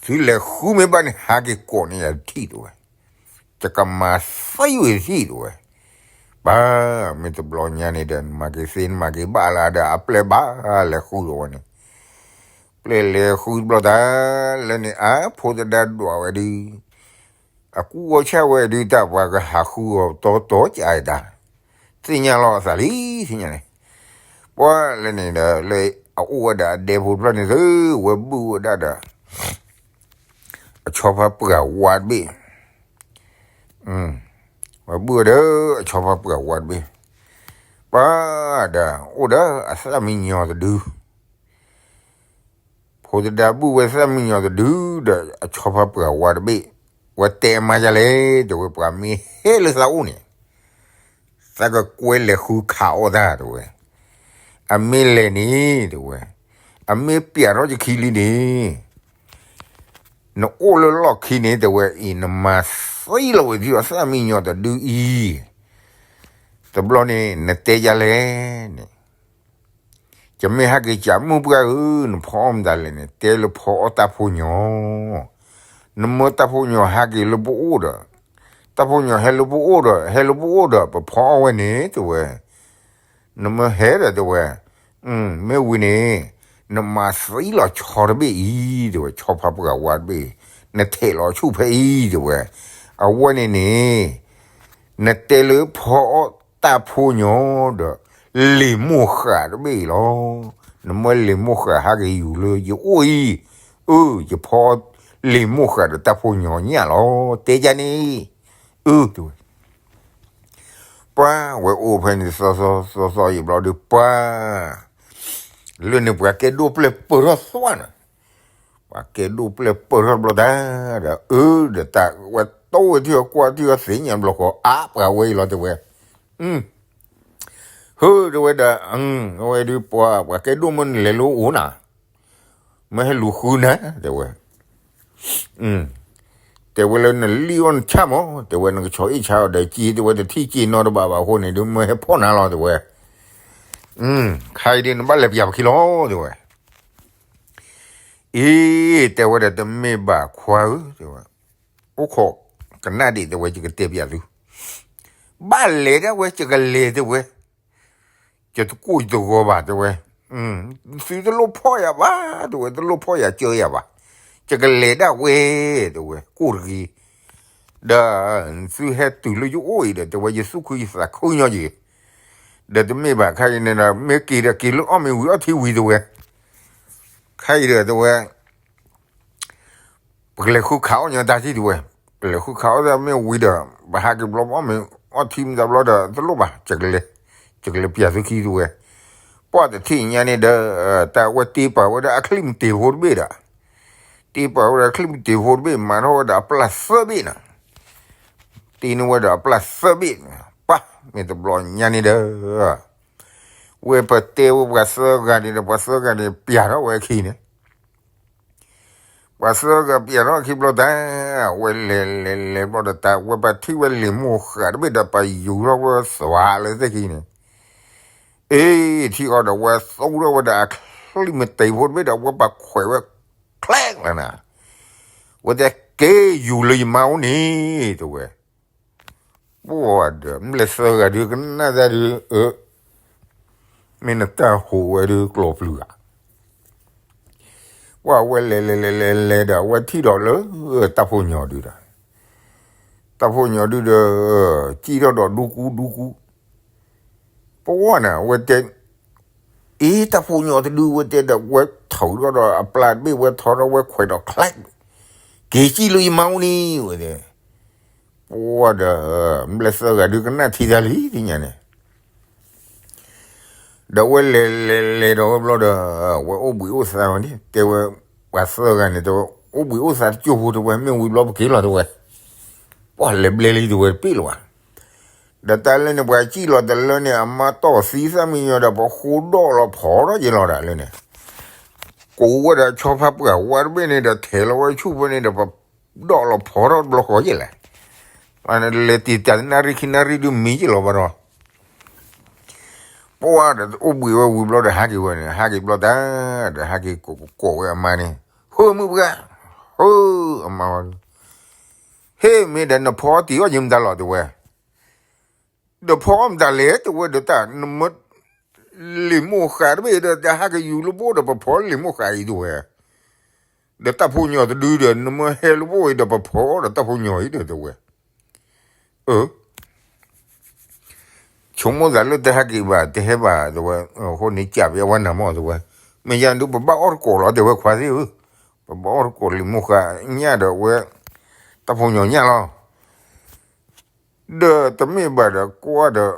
သုလဲၤဃုမ့ၢ်ဘၣ်န့ၣ် ဟးက့ၤကိးန့ၢ်ယၤတထံၣ် တဲဝဲ, ယကမၤသံဝံၤတထံၣ် တဲဝဲ, ပၢ် မ့ၢ်တဘျီညါန့ၣ်ဒီး နမၤက့ၤသ့ နမၤက့ၤဘၣ်လၢဒီး အပျဲၢ်ဘၣ်လဲၤဃုဒီးဝဲန့ၣ်, ပျဲၢ်လဲၤဃုတဘျီတၢ် လၢန့ၣ် အါ ဖိသဒါဒွးဝဲဒုး အကူၣ်အီၣ်ဆၣ်ဝဲဒုး တၢ်ပှၤကဟးဃုအီၤတီတီကၢ်အံၤတၢ်, သ့ၣ်ညါလီၤအသးလံ သ့ၣ်ညါန့ၣ်, ပှၤလၢန့ၣ်ဒီး လၢအအိၣ်ဝဲဒၣ်အဒဲဖိတဖျၢၣ်န့ၣ်သု, ဝဲဘုၣ်ဝဲဒၣ်ဒီး အဆီဖါပှၢ်ဝါတဘ့ၣ်, ဝဲဘုၣ်ဝဲဒီး အဆီဖါပှၢ်ဝါတဘ့ၣ်, ပှၤဒီး အိၣ်ဒီးအသၣ်မံညီၤတဒု ဖိသဒါဘုၣ်ဝဲသၣ်မံညီၤတဒုဒီး အဆီဖါပှၢ်ဝါတဘ့ၣ်, ဝဲတဲအမါဒ်လဲၣ် တဲဝဲ ပှၤမ့ၢ်ဟဲလၢသးအိၣ်န့ၣ် သးကကွဲလဲၤဃုခးအီၣ်တၢ် တဲဝဲ, အမ့ၢ်လဲၤန့ၣ် တဲဝဲ, အမ့ၢ်ပျးထီၣ်ယခံလံန့ၣ် နအိၣ်လၢလီၢ်ခံန့ၣ် တဲဝဲ အံၤနမၤသံလီၤဝဲဒ်အသၣ်မံညီၤတဒုအံၤ, တဘျီန့ၣ် နတဲယၤလဲၣ်န့ၣ်, ယမ့ၢ်ဟဲက့ၤကး မုၣ်ပှၢ်ဧၢ, နဖီအီၣ်မတၤလဲၣ်န့ၣ် တဲလၢဖီအီၣ်တၢ်ဖိညီ, နမၢတၢ်ဖိညီဟဲက့ၤလၢပအိၣ်ဒီး, တၢ်ဖိညီဟဲလၢပအိၣ်ဒီး ဟဲလၢပအိၣ်ဒီး ပဖီအီၣ်ဝဲန့ၣ် တဲဝဲ, နမၢဟဲဒီး တဲဝဲ, မ့ၢ်ဝံၤန့ၣ် နမၤသံလီၤဆီတဘ့ၣ်အံၤ တဲဝဲ, ဆီဖါပှၢ်ဝါတဘ့ၣ်, နထဲးလီၤဆူၣ်ဖဲအံၤ တဲဝဲ, အဝဲန့ၣ်န့ၣ် နတဲလၢဖီအီၣ်တၢ်ဖိညီဒီး လံာ်မိၢ်ဃာ်တဘ့ၣ်အံၤလီၤ. နမၢလံာ်မိၢ်ဃာ်ဟဲက့ၤယူၤလၢယအိၣ်အံၤ, အၢ ယဖီလံာ်မိၢ်ဃာ်ဒီးတၢ်ဖိညီညၣ်လီၤ. တဲဒ်န့ၣ်, အၢ တဲဝဲ, ပှၤဝဲအိၣ်ဖဲန့ၣ်သီသီသီသီယံာ်ဘျီဒီး ပှၤ လၢန့ၣ်ပှၤကဲဒိၣ်ပျဲၢ်ပၢၢ်ထီၣ်သွါန့ၣ်, ပှၤကဲဒိၣ်ပျဲၢ်ပၢၢ်ထီၣ်ဘျီတၢ်ဒီး အၢ ဒီးတၢ်ဝဲတိၢ်ဝဲထံၣ်အီၤကွၢ်ထံၣ်အီၤသ့ၣ်ညါဘျီဃီ အါ ပှၤဝဲအံၤလီၤ တဲဝဲ, ဟၢ တဲဝဲဒီး အဝဲဒုး ပှၤ ပှၤကဲဒိၣ်မ့ၢ်နလဲၤလၢအိၣ်နၤ, မ့ၢ်ဟဲလူၤဃုနၤ တဲဝဲ တဲဝဲလၢနလံၣ်အီၣ်နဆၣ်မး တဲဝဲ နကဆီအ့ၣ်ဆါအီၤဒီးက့ တဲဝဲ တထံၣ်က့နီတဘၣ်ဘၣ်အဃိန့ၣ် ဒုးမ့ၢ်ဟဲဖီၣ်နၤလီၤ တဲဝဲ, ခါအံၤဒုးနဘၣ်လဲၤပၠးပခံလီၤ တဲဝဲ, အ့ တဲဝဲဒီးတမ့ၢ်ဘၣ်ခွါဧၢ တဲဝဲ, အိၣ်ခိးကနၣ်ဒံး တဲဝဲ ယကတဲပၠးသု, ဘၣ်လဲၤဒၣ်ဝဲ ယကလဲၤ တဲဝဲ ယတကိၢ်ယတဂီၤဘၣ် တဲဝဲ, သုတလိၣ်ဖီၣ်ယၤဘၣ် တဲဝဲ တလိၣ်ဖီၣ်ယၤစၢယၤဘၣ်, ယကလဲၤဒၣ်ဝဲ တဲဝဲ ကိၢ်တဂ့ၤ, ဒီးသုဟဲတုၤလၢယအိၣ်အံၤဒီး တဲဝဲ ယသူၣ်ခုယသးခုညီယံၤ, ဒီးတမ့ၢ်ဘၣ်ခါအံၤန့ၣ်ဒီး မ့ၢ်က့ၤဒီးက့ၤလၢအီၣ်မ့ၤဝံၤအီထံဝံၤ တဲဝဲ, ခါအံၤဒီး တဲဝဲ ပကလဲၤဃုခးအီၣ်ညီတၢ်ထံၣ် တဲဝဲ, ပလဲၤဃုခးအီၣ်တၢ်မ့ၢ်ဝံၤဒီး ပဟးက့ၤဘျီ ပအီၣ်မ့ၤအီထံမတၤဘျီဒီး တလိၣ်ဘၣ် ယကလဲၤပၠးသုခံ တဲဝဲ, ပှၢ်တထံၣ်ညါန့ၣ်ဒီး တၢ်ဝဲတ့ပာ်ဝဲဒၣ်အချံၣ်မတ့ၤဖိတဘ့ၣ်ဒီး, တ့ပာ်ဝဲဒၣ်အချံၣ်မတ့ၤဖိတဘ့ၣ် မၤထီၣ်ဝဲဒၣ်အပျၢ်သၢဘ့ၣ်နီၤ, တ့န့ၢ်ဝဲဒၣ်အပျၢ်သၢဘ့ၣ်, ပၢ် မ့ၢ်တဘျီညါန့ၣ်ဒီး ဝဲပတဲဝဲပှၤသၢဂၤန့ၣ်ဒီး ပှၤသၢဂၤန့ၣ် ပၠးထီၣ်ဝဲအခံန့ၣ် ပှၤသၢဂၤပၠးထီၣ်အခံဘျီတၢ်, ဝဲလဲၤလဲၤလဲၤဘျီဒီးတၢ် ဝဲပထံၣ်ဝဲလံာ်မိၢ်ဃာ်တဘ့ၣ်ဒီး ပယူၤထီၣ်ဝဲသွးလၢသ့ၣ်ခံန့ၣ်, အ့ ထံၣ်ဃီဒီးဝဲသူထီၣ်ဝဲဒၣ်အချံၣ်မတ့ၤဖိတဘ့ၣ်ဒီး ဝဲပခွဲးဝဲ ချဲးလီၤနၤ, ဝဲတဲက့ၤယူၤလၢယမါအိၣ်န့ၣ် တဲဝဲ ပှၢ်ဒီး မ့ၢ်လဲၤသၢဂၤဒုး ကနၣ်တၢ်ဒုး အၢ မ့ၢ်နတၢ်ဟူးဝဲဒုးကျိးပျုၤဧါ, ပှၢ်ဝဲလဲၤလဲၤလဲၤလဲၤလဲၤဒီး ဝဲထံၣ်ဒီးလၢ တၢ်ဖိညီဒုးဒီး တၢ်ဖိညီဒုးဒီး စံၣ်ထီၣ်ဒီးဒူကူဒူကူ, ပှၢ်န့ၣ် ဝဲတဲ အ့ တၢ်ဖိညီတဒု ဝဲတဲဒီး ဝဲထုးထီၣ်ဒီးအပျၢ်တဘ့ၣ် ဝဲထီထီၣ်ဝဲခွဲးဒီးချဲး, က့ၤစံၣ်လၢယမါအိၣ်န့ၣ် ဝဲတဲ, ပှၢ်ဒီး မ့ၢ်လဲၤသၢဂၤဒုးကနၣ်ထံတၢ်လံ သ့ၣ်ညါန့ၣ် ဒီးဝဲလဲၤလဲၤလဲၤဒီးဝဲဘျီဒီး ဝဲအိၣ်ဘှံးအိၣ်သါဝဲန့ၣ် တဲဝဲ ပှၤသၢဂၤန့ၣ် တဲဝဲ အိၣ်ဘှံးအိၣ်သါတကၠိဖိ တဲဝဲ မ့ၢ်ဝံၤဘျီပက့ၤလီၤ တဲဝဲ, ပှၢ်လဲၤဘျဲလံ တဲဝဲ တပ့ၢ်လၢၤဘၣ်, ဒီးတၢ်လၢန့ၣ် ပှၤစံၣ်လီၤတလၢန့ၣ် အမါတီၢ်သံသၣ်မံညီဒီး ပဃိဒီးလီၤဖီထီၣ်ယဲလီၤဒီးလၢန့ၣ် ကိးဝဲဒီးဆီဖါပှၢ်ဝါတဘ့ၣ်န့ၣ်ဒီး ထဲးလီၤဝဲဆူၣ်ဖဲန့ၣ်ဒီး ပဒီးလီၤဖီထီၣ်တဘျီဃီယဲလဲၣ်, လဲၤတံာ်တာ်တနၣ်ရံၣ်ခံနၣ်ရံၣ်ဒုးမံယဲလီၤဘၣ်ဒီး ပှၢ်ဒီးအိၣ်ဘှံးဝဲဝံၤဘျီဒီးဟးက့ၤဝဲန့ၣ် ဟးက့ၤဘျီတၢ် ဒီးဟးက့ၤကိးဝဲအမါန့ၣ်, ဟၢမုၣ်ပှၢ်, ဟၢအမါဝဲ, ဟ့ၣ်မ့ၢ်ဒီးနဖီအီၣ်တံၢ်အီၣ်ယံၤမတၤလီၤ တဲဝဲ, ဒီးဖီအီၣ်မတၤလဲၣ် တဲဝဲဒီးတၢ် နမၢ လံာ်မိၢ်ဃာ်တဘ့ၣ်ဒီး တၢ်ဟးက့ၤယူၤလၢပအိၣ်ဒီးပဖီလံာ်မိၢ်ဃာ်အံၤ တဲဝဲ, ဒီးတၢ်ဖိညီတဒုဒီး နမၢဟဲလၢပအိၣ်အံၤဒီးပဖီဒီးတၢ်ဖိညီအံၤဒီး တဲဝဲ အၢ ဆိကမိၣ်သးလၢတဟဲက့ၤဘၣ် တဟဲဘၣ် တဲဝဲ, အဃိန့ၣ် ကးပဝဲနၤမး တဲဝဲ, မ့ၢ်ယၤဒုး ပဘၣ်အီၣ်တကိးလီၤ တဲဝဲ ခွါသ့ၣ်ဧၢ, ပဘၣ်အီၣ်တကိးလံာ်မိၢ်ဃာ်ညၣ်ဒီးဝဲ တၢ်ဖိညီညၣ်လီၤ ဒီးတမ့ၢ်ဘၣ်ဒီးကွၢ်ဒီး,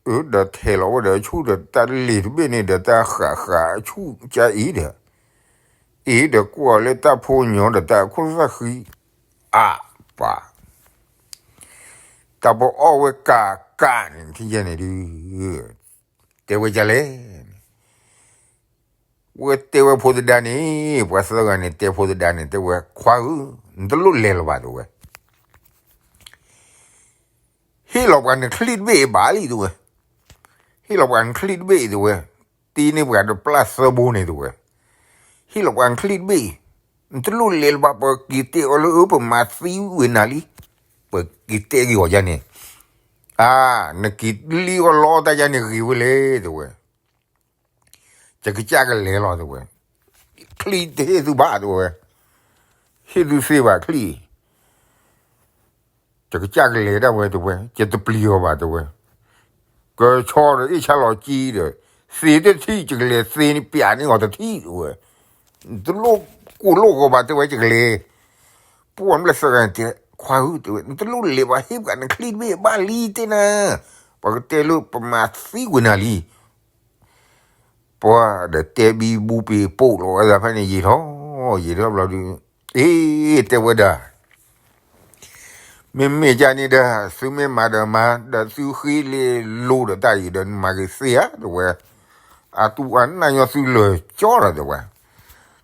အၢ ဒီးထဲးလီၤဝဲဒီးဆူၣ်ဒီးတၢ်လံာ်တဘ့ၣ်န့ၣ်ဒီး တၢ်ဃးဃးအဆူၣ်ကါအံၤဒီး, အံၤဒီးကွၢ်လၢတၢ်ဖိညီဒီးတၢ်ခိၣ်သၣ်ဃံ, အၢ ပၢ်, တၢ်ပအီၣ်ဝဲကးကးန့ၣ် ထံၣ်ယဲန့ၣ်ဒုး, တဲဝဲဒ်လဲၣ်န့ၣ် ဝဲတဲဝဲဖိသဒါန့ၣ်, ပှၤသၢဂၤန့ၣ် တဲဖိသဒါန့ၣ် တဲဝဲ ခွါဧၢ, နတလိၣ်လဲၤလၢၤဘၣ် တဲဝဲ, ဟ့ၣ်လီၤပှၤနချံၣ်တဘ့ၣ်အံၤဘၣ်လံ တဲဝဲ, ဟ့ၣ်လီၤပှၤနချံၣ်တဘ့ၣ်အံၤ တဲဝဲ, တ့န့ၢ်ပှၤဒီးပျၢ်သၢဘိန့ၣ်တဲဝဲ, ဟ့ၣ်လီၤပှၤချံၣ်တဘ့ၣ်, နတလိၣ်လဲၤလၢၤဘၣ် ပက့ၤတဲအီၤလၢအၢ ပမၤသံဝဲနၤလံ, ပက့ၤတဲက့ၤအီၤယါန့ၣ်, အါ, နက့ၤလံအီၤလီတၢ်ယါန့ၣ်ဂ့ၤဝဲလဲၣ်တဲဝဲ, ယကစၢ်ကလဲၤလီၤတဲဝဲ, ချံၣ်တဟ့ၣ်သုဘၣ်တဲဝဲ, ဟ့ၣ်သုသ့ဘၣ်ချံၣ် ယကစၢ်ကလဲၤဒၣ်ဝဲတဲဝဲ, ယတပျံၤအီၤဘၣ်တဲဝဲ, ကဆီဒီးအ့ၣ်ဆါလီၤက့ဒီး, သ့တထံၣ် ယကလဲၤသ့န့ၣ်ပျးန့ၢ်အီၤတထံၣ်တဲဝဲ, နတလိၣ်ကိၢ်လိၣ်ဂီၤဘၣ်တဲဝဲ ယကလဲၤ, ပှၢ်မ့ၢ်သၢဂၤန့ၣ်တဲ, ခွါဧၢတဲဝဲ နတလိၣ်လဲၤဘၣ် ဟ့ၣ်ပှၤနချံၣ်တဘ့ၣ်ဘၣ်လံတဲနၤ, ပှၤကတဲလၢပမၤသံကွံာ်နၤလံ ပှၤဒီးတဲဘံဘူပံၤပိာ်လီၤဝဲသးဖဲန့ၣ် ယံာ်ထီၣ်, ယံာ်ထီၣ်ဘျီဒုး, အ့ တဲဝဲဒၣ်, မ့မ့ၢ်ကန့ၣ်ဒီး သုမ့ၢ်မၤဒီးမၤ ဒီးသုဃ့လ့လိၤဒီးတၢ်အံၤဒီး နမၤက့ၤသ့ဧါတဲဝဲ, အသူၣ်အနၢ်ညီသုလၢာ်ကၠီဒီးတဲဝဲ,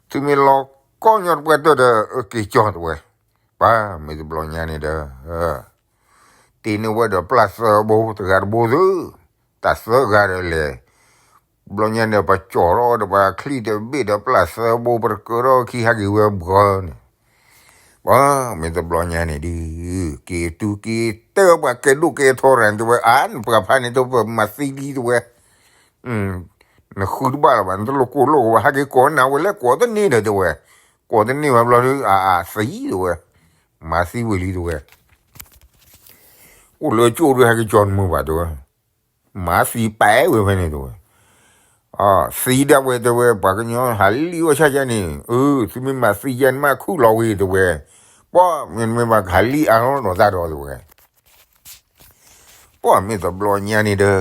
သုမ့ၢ်လီၤကီညီတပှၢ်တၢၢ်ဒီး အက့ၤကၠီတဲဝဲ, ပှၤမ့ၢ်တဘျီညါန့ၣ်ဒီး တ့န့ၢ်ဝဲဒီးပျၢ်သၢဘိ တဂၤတဘိသု, တၢ်သၢဂၤဒီးလဲၤ, ဘျီညါန့ၣ် ပကၠီထီၣ်ဝဲဒီးပှၤချံၣ်တဘ့ၣ်ဒီးပျၢ်သၢဘိ ပတကြၢးထီၣ်ခံဟးက့ၤဝဲဘှီန့ၣ်, ပှၤမ့ၢ်တဘျီညါန့ၣ်ဒုး, က့ၤတုၤက့ၤတဲပှၤကဲဒိၣ်ကဲထီရၤန့ၣ်တဲဝဲ, အါ နပှၤဖးန့ၣ်တပမၤသံလံတဲဝဲ, နဃုတဘၣ်လၢၤဘၣ် နတလိၣ်ကိၢ်လိၣ်ဂီၤဘၣ် ဟဲက့ၤကိးနၤဝဲလဲၣ် ကိးတန့ၢ်ဒီးတဲဝဲ, ကိးတန့ၢ်ဘၣ်ဘျီဒုး အါအါသံတဲဝဲ, မၤသံဝံၤလံတဲဝဲ အိၣ်လၢကၠိၣ်ဒုးဟဲက့ၤကၠီနမုာ်ဘၣ်တဲဝဲ, မၤသံပာ်ဝဲဖဲန့ၣ်တဲဝဲ, သံဒၣ်ဝဲတဲဝဲ ပှၤကညီဟးလံအီၣ်ဆၣ်ယါန့ၣ်, အၢ သုမ့ၢ်မၤသံယါန့ၣ်မးခုၣ်လီၤဝံၤတဲဝဲ, ပှၤမ့တမ့ၢ်ဘၣ်ကဟးလံအါထီၣ်ဒီးတၢ်ဒီးတဲဝဲ, ပှၤမ့ၢ်တဘျီညါန့ၣ်ဒီး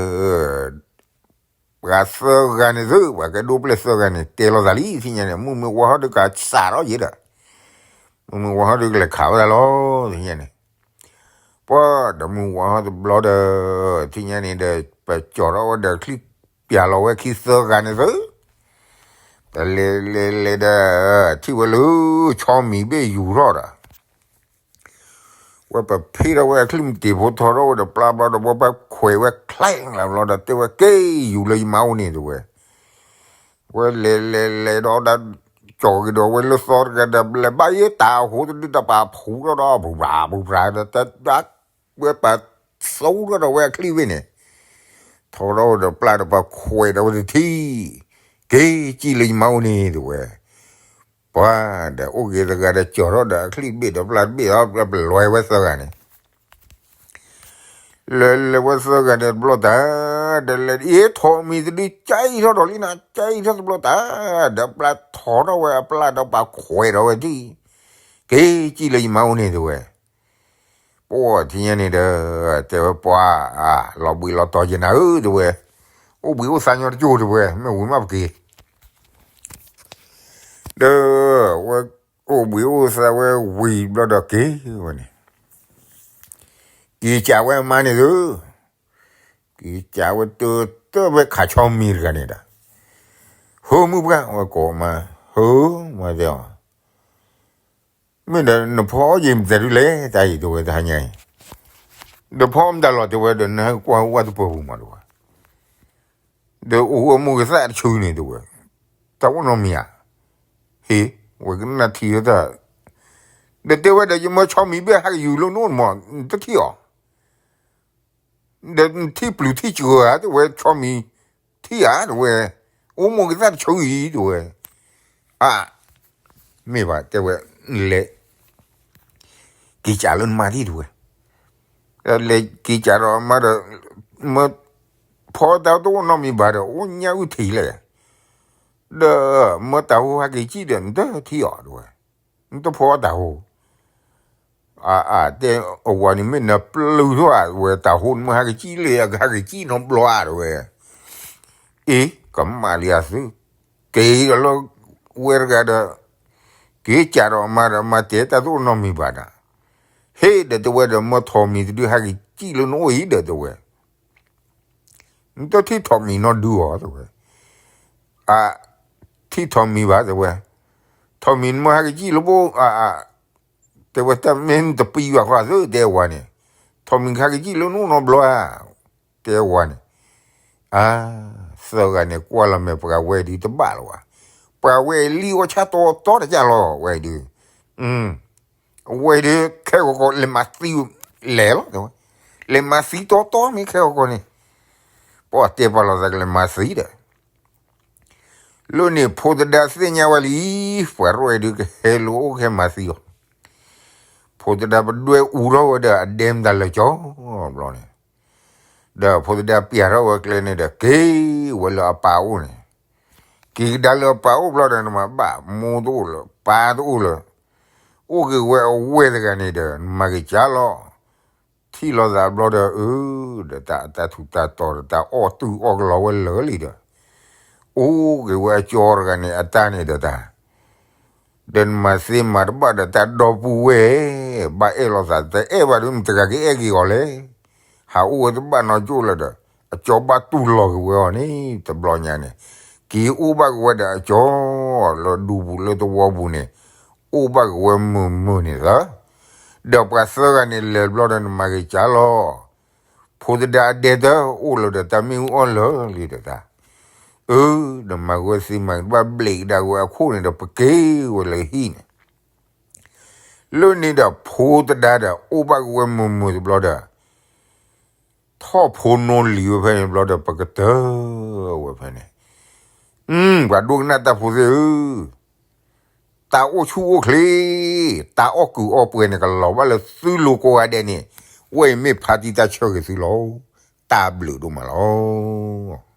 ပှၤသၢဂၤန့ၣ်သု ပှၤကဲဒိၣ်ပျဲၢ်သၢဂၤန့ၣ် တဲလိာ်သးလံ သ့ၣ်ညါန့ၣ် မုၢ်မ့ၢ်ဝါထီၣ်ဒုးကစးထီၣ်ယဲဒီး, မုၢ်မ့ၢ်ဝါထီၣ်ဒုးကလဲၤခးဝဲဒၣ်လီၤ သ့ၣ်ညါန့ၣ်, ပှၤဒီးမုၢ်ဝါထီၣ်တဘျီဒီး, သ့ၣ်ညါန့ၣ်ဒီး ပကၠီထီၣ်ဝဲဒီးချံၣ်ပျးလီၤဝဲခံသၢဂၤန့ၣ်သု, ပလဲၤလဲၤလဲၤဒီး, ထံၣ်ဝဲလၢ, ဆီမံၤဘ့ၣ်ယူၤထီၣ်ဒီး ဝဲပဖ့ထီၣ်ဝဲအချံၣ်မတံၤဖိထီထီၣ်ဝဲဒီးပျၢ်ဘျီဒီး ဝဲပခွဲးဝဲချဲလၢဘျီဒီး တဲဝဲက့ၤယူၤလၢယမါအိၣ်န့ၣ်တဲဝဲ, ဝဲလဲၤလဲၤလဲၤဒီးဒၣ်, ကၠီက့ၤဒီးဝဲလၢသီတဂၤဒီး လဲၤဘၣ်ယဲတၢ်အဟိတဒုတၢ်ပာ်ဖှူထီၣ်ဒီး ပူၤပြၤပူၤပြၤဒီးတၢ်, ဝဲပာ်သူထီၣ်ဒီးဝဲအချံၣ်ဘ့ၣ်န့ၣ်, ထီထီၣ်ဝဲဒီးပျၢ်ဒီးပခွဲးဒီးဝဲတထံၣ်, က့ၤကံၣ်လၢယမါအိၣ်န့ၣ်တဲဝဲ ပှၤဒီးအိၣ်က့ၤတဂၤဒီးကၠီထီၣ်ဒီးအချံၣ်တဘ့ၣ်ဒီးပျၢ်တဘ့ၣ်ဒီးပလဲၤဝဲသၢဂၤန့ၣ်, လဲၤလဲၤဝဲသၢဂၤန့ၣ်တဘျီတၢ်, ဒီးလဲၤအ့ၣ်ထီၣ်မံၤတဒု ကၢ်အံၤထီၣ်ဒီးလံနၤ ကၢ်အံၤထီၣ်တဘျီတၢ်, ဒီးပျၢ်ထီထီၣ်ဝဲအပျၢ်ဒီးပှၤခွဲးဒီးဝဲဒၣ်, က့ၤကံၣ်လၢယမါအိၣ်န့ၣ်တဲဝဲ ပှၤထံၣ်ညါန့ၣ်ဒီး, တဲဝဲပှၤ, လီၤဘှံးလီၤတီၤယဲနၤဧၢတဲဝဲ, အိၣ်ဘှံးအိၣ်သါညီတကၠိၢ်တဲဝဲ မ့ၢ်ဝံၤမးပက့ၤ, ဒီး, ဝဲအိၣ်ဘှံးအိၣ်သါဝဲဝံၤဘျီဒီးက့ၤဝဲန့ၣ်, က့ၤကးဝဲအမါန့ၣ်သု, က့ၤကးဝဲတၢၢ်တၢၢ်ဖဲခးဆီမံၤတဂၤန့ၣ်ဒီး, ဟၢမုၢ်ပှၢ်ဝဲကိးမါ, ဟၢ, မ့ၢ်ဒီးနဖီအီၣ်ယံၤမတၤဒုလဲၣ် တၢ်အံၤတဲဝဲတဟါညါအံၤ, ဒီးဖီမတၤလီၤတဲဝဲဒီး နဟဲကွၢ်ဝဲတပၢၤပူၤမးတဲဝဲ, ဒီးအိၣ်ဝဲမိၢ်ကသၣ်တဆၢန့ၣ်တဲဝဲ, တၢ်အိၣ်နီတမံၤဧါ, ဟ့ၣ်, ဝဲကနၣ်ထံဝဲတၢ်, ဒီးတဲဝဲဒီးယမၢဆီမံၤဘ့ၣ်ဟးကယူၤလၢနအိၣ်မး နတထံၣ်အီၤ ဒီးနထံၣ်ပျုၤထံၣ်စှၤဧါ တဲဝဲ ဆီမံၤထံၣ်ဧါ တဲဝဲ, အိၣ်မိၢ်ကသၣ်တဆၢအံၤ တဲဝဲ, အါ, မ့ၢ်ဘၣ် တဲဝဲ, လဲၤက့ၤစးလၢနမါထံၣ် တဲဝဲ, လဲၤက့ၤစးဒီးအမါဒီး, မၢဖီတၢ်တအိၣ်နီတမံၤဘၣ်ဒီး အိၣ်ညၣ်အုၣ်ထံးလဲၣ်, ဒီးမၢတၢ်ဟိဟဲက့ၤစံၣ်ဒီး နတထံၣ်အီၤ တဲဝဲ, နတဖီတၢ်ဟိ အါအါ တဲအဝၤန့ၣ် မ့ၢ်နပျုၢ်ထီၣ်ဧါ တဲဝဲ, တၢ်ဟိနမ့ၢ်ဟဲက့ၤစံၣ်လၢ ကဟဲက့ၤစံၣ်နီတဘျီဧါ တဲဝဲ, အ့ ကမၣ်လံဧါသု, က့ၤဒီးလၢဝဲတဂၤဒီး, က့ၤစးဒီးအမါဒီး မၤတဲတၢ်တအိၣ်နီတမံၤဘၣ်ဒီး, ဟ့ၣ်ဒီးတဲဝဲဒီး မၢထိးမံၤတဒုဟဲက့ၤစံၣ်လၢနအိၣ်အံၤဒီး တဲဝဲ နတထံၣ်ထိးမံၤနီတဒုအီၤ တဲဝဲ, အါ, ထံၣ်ထိးမံၤဘၣ် တဲဝဲ, ထိးမံၤနမ့ၢ်ဟဲက့ၤစံၣ်လၢဘိ, အါအါ, တဲဝဲတၢ်မ့ၢ်နတပံၤဘၣ်ဃီသု တဲအဝၤန့ၣ်, ထိးမံၤကဟဲက့ၤစံၣ်လၢနအိၣ်နီတဘျီဧါ, တဲအဝၤန့ၣ်, အါ, သၢဂၤန့ၣ်ကွၢ်လီၤမဲာ်ပှၤဝဲဒုတဘၣ်လီၤဘၣ်. ပှၤဝဲလံၣ်အိၣ်ဆၣ်တီတီတကၢ်လီၤ ဝဲဒု. အဝဲဒု ခဲကီကီ လဲၤမၤသံ လဲၤလီၤ, လဲၤမၤသံတီတီမ့ၢ်ခဲကီကီန့ၣ်, ပှၤတဲပာ်လီၤသးကလဲၤမၤသံဒီး လၢန့ၣ်ဖိသဒါသ့ၣ်ညါဝဲလံ, ပှၤရဲၣ်ဒုကဟဲလိာ်အိၣ်ကဟဲမၤသံအီၤ, ဖိသဒါပဒွဲၣ်အူထီၣ်ဝဲဒီးအဒဲမတၤလၢာ်ကၠီဘျီန့ၣ်, ဒီးဖိသဒါပျးထီၣ်ဝဲကျဲန့ၣ်ဒီး က့ၤဝဲလၢအပၢ်အိၣ်န့ၣ်, က့ၤကဒါလၢအပၢ်အိၣ်ဘျီဒီး နမၤဘၣ်မိၢ်တအိၣ်လၢၤ ပၢ်တအိၣ်လၢၤ, အိၣ်က့ၤဝဲအဝဲၢ်တဂၤန့ၣ်ဒီး နမၤက့ၤကၢ်လီၤ ထံၣ်လိာ်သးဘျီဒီး အၢ ဒီးတၢ်အတၢ်ထူးတၢ်တီၤဒီးတၢ်အီၣ်တုာ်အီၣ်ကလီဝဲလၢာ်လံဒီး, အိၣ်က့ၤဝဲအကၠီတဂၤန့ၣ် အတၢ်န့ၣ်ဒီးတၢ်, ဒီးနမၤသ့မၤတဘၣ်ဒီးတၢ်ဒီပုၢ်ဝဲၢ်, ဘၣ်အဲၣ်လိာ်သးတအဲၣ်ဘၣ်ဒီး မတဂၤကအဲၣ်က့ၤအီၤလဲၣ်. ဟးအိၣ်ဝဲတဘၣ်နီကၠိၣ်လၢၤဒီး အကၠီဘၣ်တူၢ်လိာ်က့ၤဝဲအီၤန့ၣ် တဘျီညါန့ၣ်, က့ၤအိၣ်ဘၣ်က့ၤဝဲဒီးအကၠီ လၢဒူပူၤလၢသဝီပူၤန့ၣ်, အိၣ်ဘၣ်က့ၤဝဲမုာ်မုာ်န့ၣ်သၢ ဒီးပှၤသၢဂၤန့ၣ်လဲၤဘျီဒီး နမၤက့ၤကၢ်လီၤ, ဖိသဒါအဒဲတအိၣ်လၢၤဒီး တၢ်မ့ၣ်အူအီၣ်လၢာ်လံဒီးတၢ်, အၢ နမၤဝဲသ့မၤကဘၣ်ဘျဲးကဒါဝဲအခိၣ်န့ၣ်ဒီး ပက့ၤဝဲလၢဟံၣ်န့ၣ်, လၢန့ၣ်ဒီးဖိသဒါဒီး အိၣ်ဘၣ်က့ၤဝဲမုာ်မုာ်တဘျီဒီး ထီၣ်ဖိနီလံၤဝဲဖဲန့ၣ်ဘျီဒီး ပကတၢၢ်ဝဲဖဲန့ၣ်, ပှၤဒိကနၣ်တၢ်ဖိသ့ၣ်ဧၢ, တၢ်အိၣ်ဆူၣ်အိၣ်ချ့, တၢ်အီၣ်ကုာ်အီၣ်ပှဲၤန့ၣ် ကလီၤဘၣ်လၢသုလိၤကိးဂၤဒဲးန့ၣ်, ဝဲအံၤမ့ၢ်ဖါတံၢ်တၢ်ဆၢဂ့ၤသုလီၤ. တၢ်ဘျုးဒိၣ်မးလီၤ.